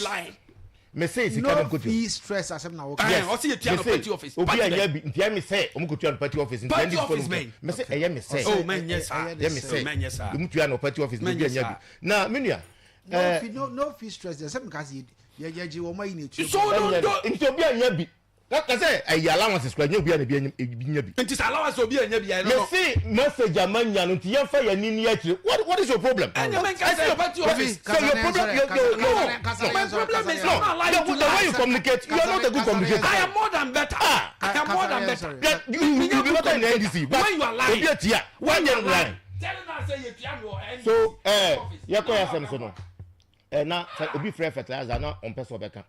S1: mɛ sɛ sika na
S2: no
S1: ɔmo kɔtua.
S2: Fee stress asɛm na wɔka.
S1: Yes.
S3: Ɔsi yɛ tua no
S1: mɛ sɛ
S3: party office.
S1: Obi
S3: Party
S1: anya
S3: bɛn?
S1: bi nti ɛmi sɛ ɔmo kɔtua no party office nti
S3: Party
S1: NDC foɔ
S3: office
S1: no
S3: bɛn?
S1: mɛ sɛ ɛyɛ mi sɛ
S3: Oh, mɛnyɛ saa.
S1: ɛyɛ mi sɛ
S3: Mɛnyɛ saa.
S1: ɔmo tua no party office nti obi
S3: Mɛnyɛ
S1: anya
S3: saa.
S1: bi na mi nua
S2: No
S1: ɛɛ
S2: fee, no fee stress deɛ, sɛ meka sɛ yɛgye wɔn ayi na etua.
S3: So don't
S1: ɛnyɛ
S3: do
S1: nti obi anya bi na sɛ ɛyɛ allowances kora, nyɛ obi a na ebi nya bi.
S3: Nti sɛ allowance obi anya bi ɛno no.
S1: Mɛ se message a ma nya no nti yɛn fa yɛn ni ni akyire. What is your problem?
S3: Ɛnyɛ mɛ nka sɛ party office.
S1: So your problem, your no,
S3: No, my problem is
S1: no,
S3: I'm not allowed
S1: the,
S3: to
S1: the way
S3: lie.
S1: you communicate, you are not a good communicator.
S3: I am more than better.
S1: Ah.
S3: I am more than better.
S1: Yeah, you be better in the NDC, but
S3: When you are lying,
S1: obi etia
S3: when you are
S1: when you
S3: lying,
S1: lying.
S3: telling us say you tua no NDC
S1: So
S3: office.
S1: yɛkɔ yɛ asɛm so no, na sɛ obi frɛ fertilizer na ɔmpɛ sɛ ɔbɛka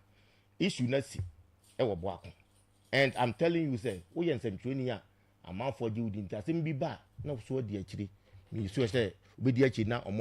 S1: issue na si ɛwɔ Boako, and I'm telling you sɛ woyɛ nsɛmtwerɛni a amanfoɔ gye wo di, nti asɛm bi ba a na so adi akyire, mi so sɛ obɛdi akyire na ɔmo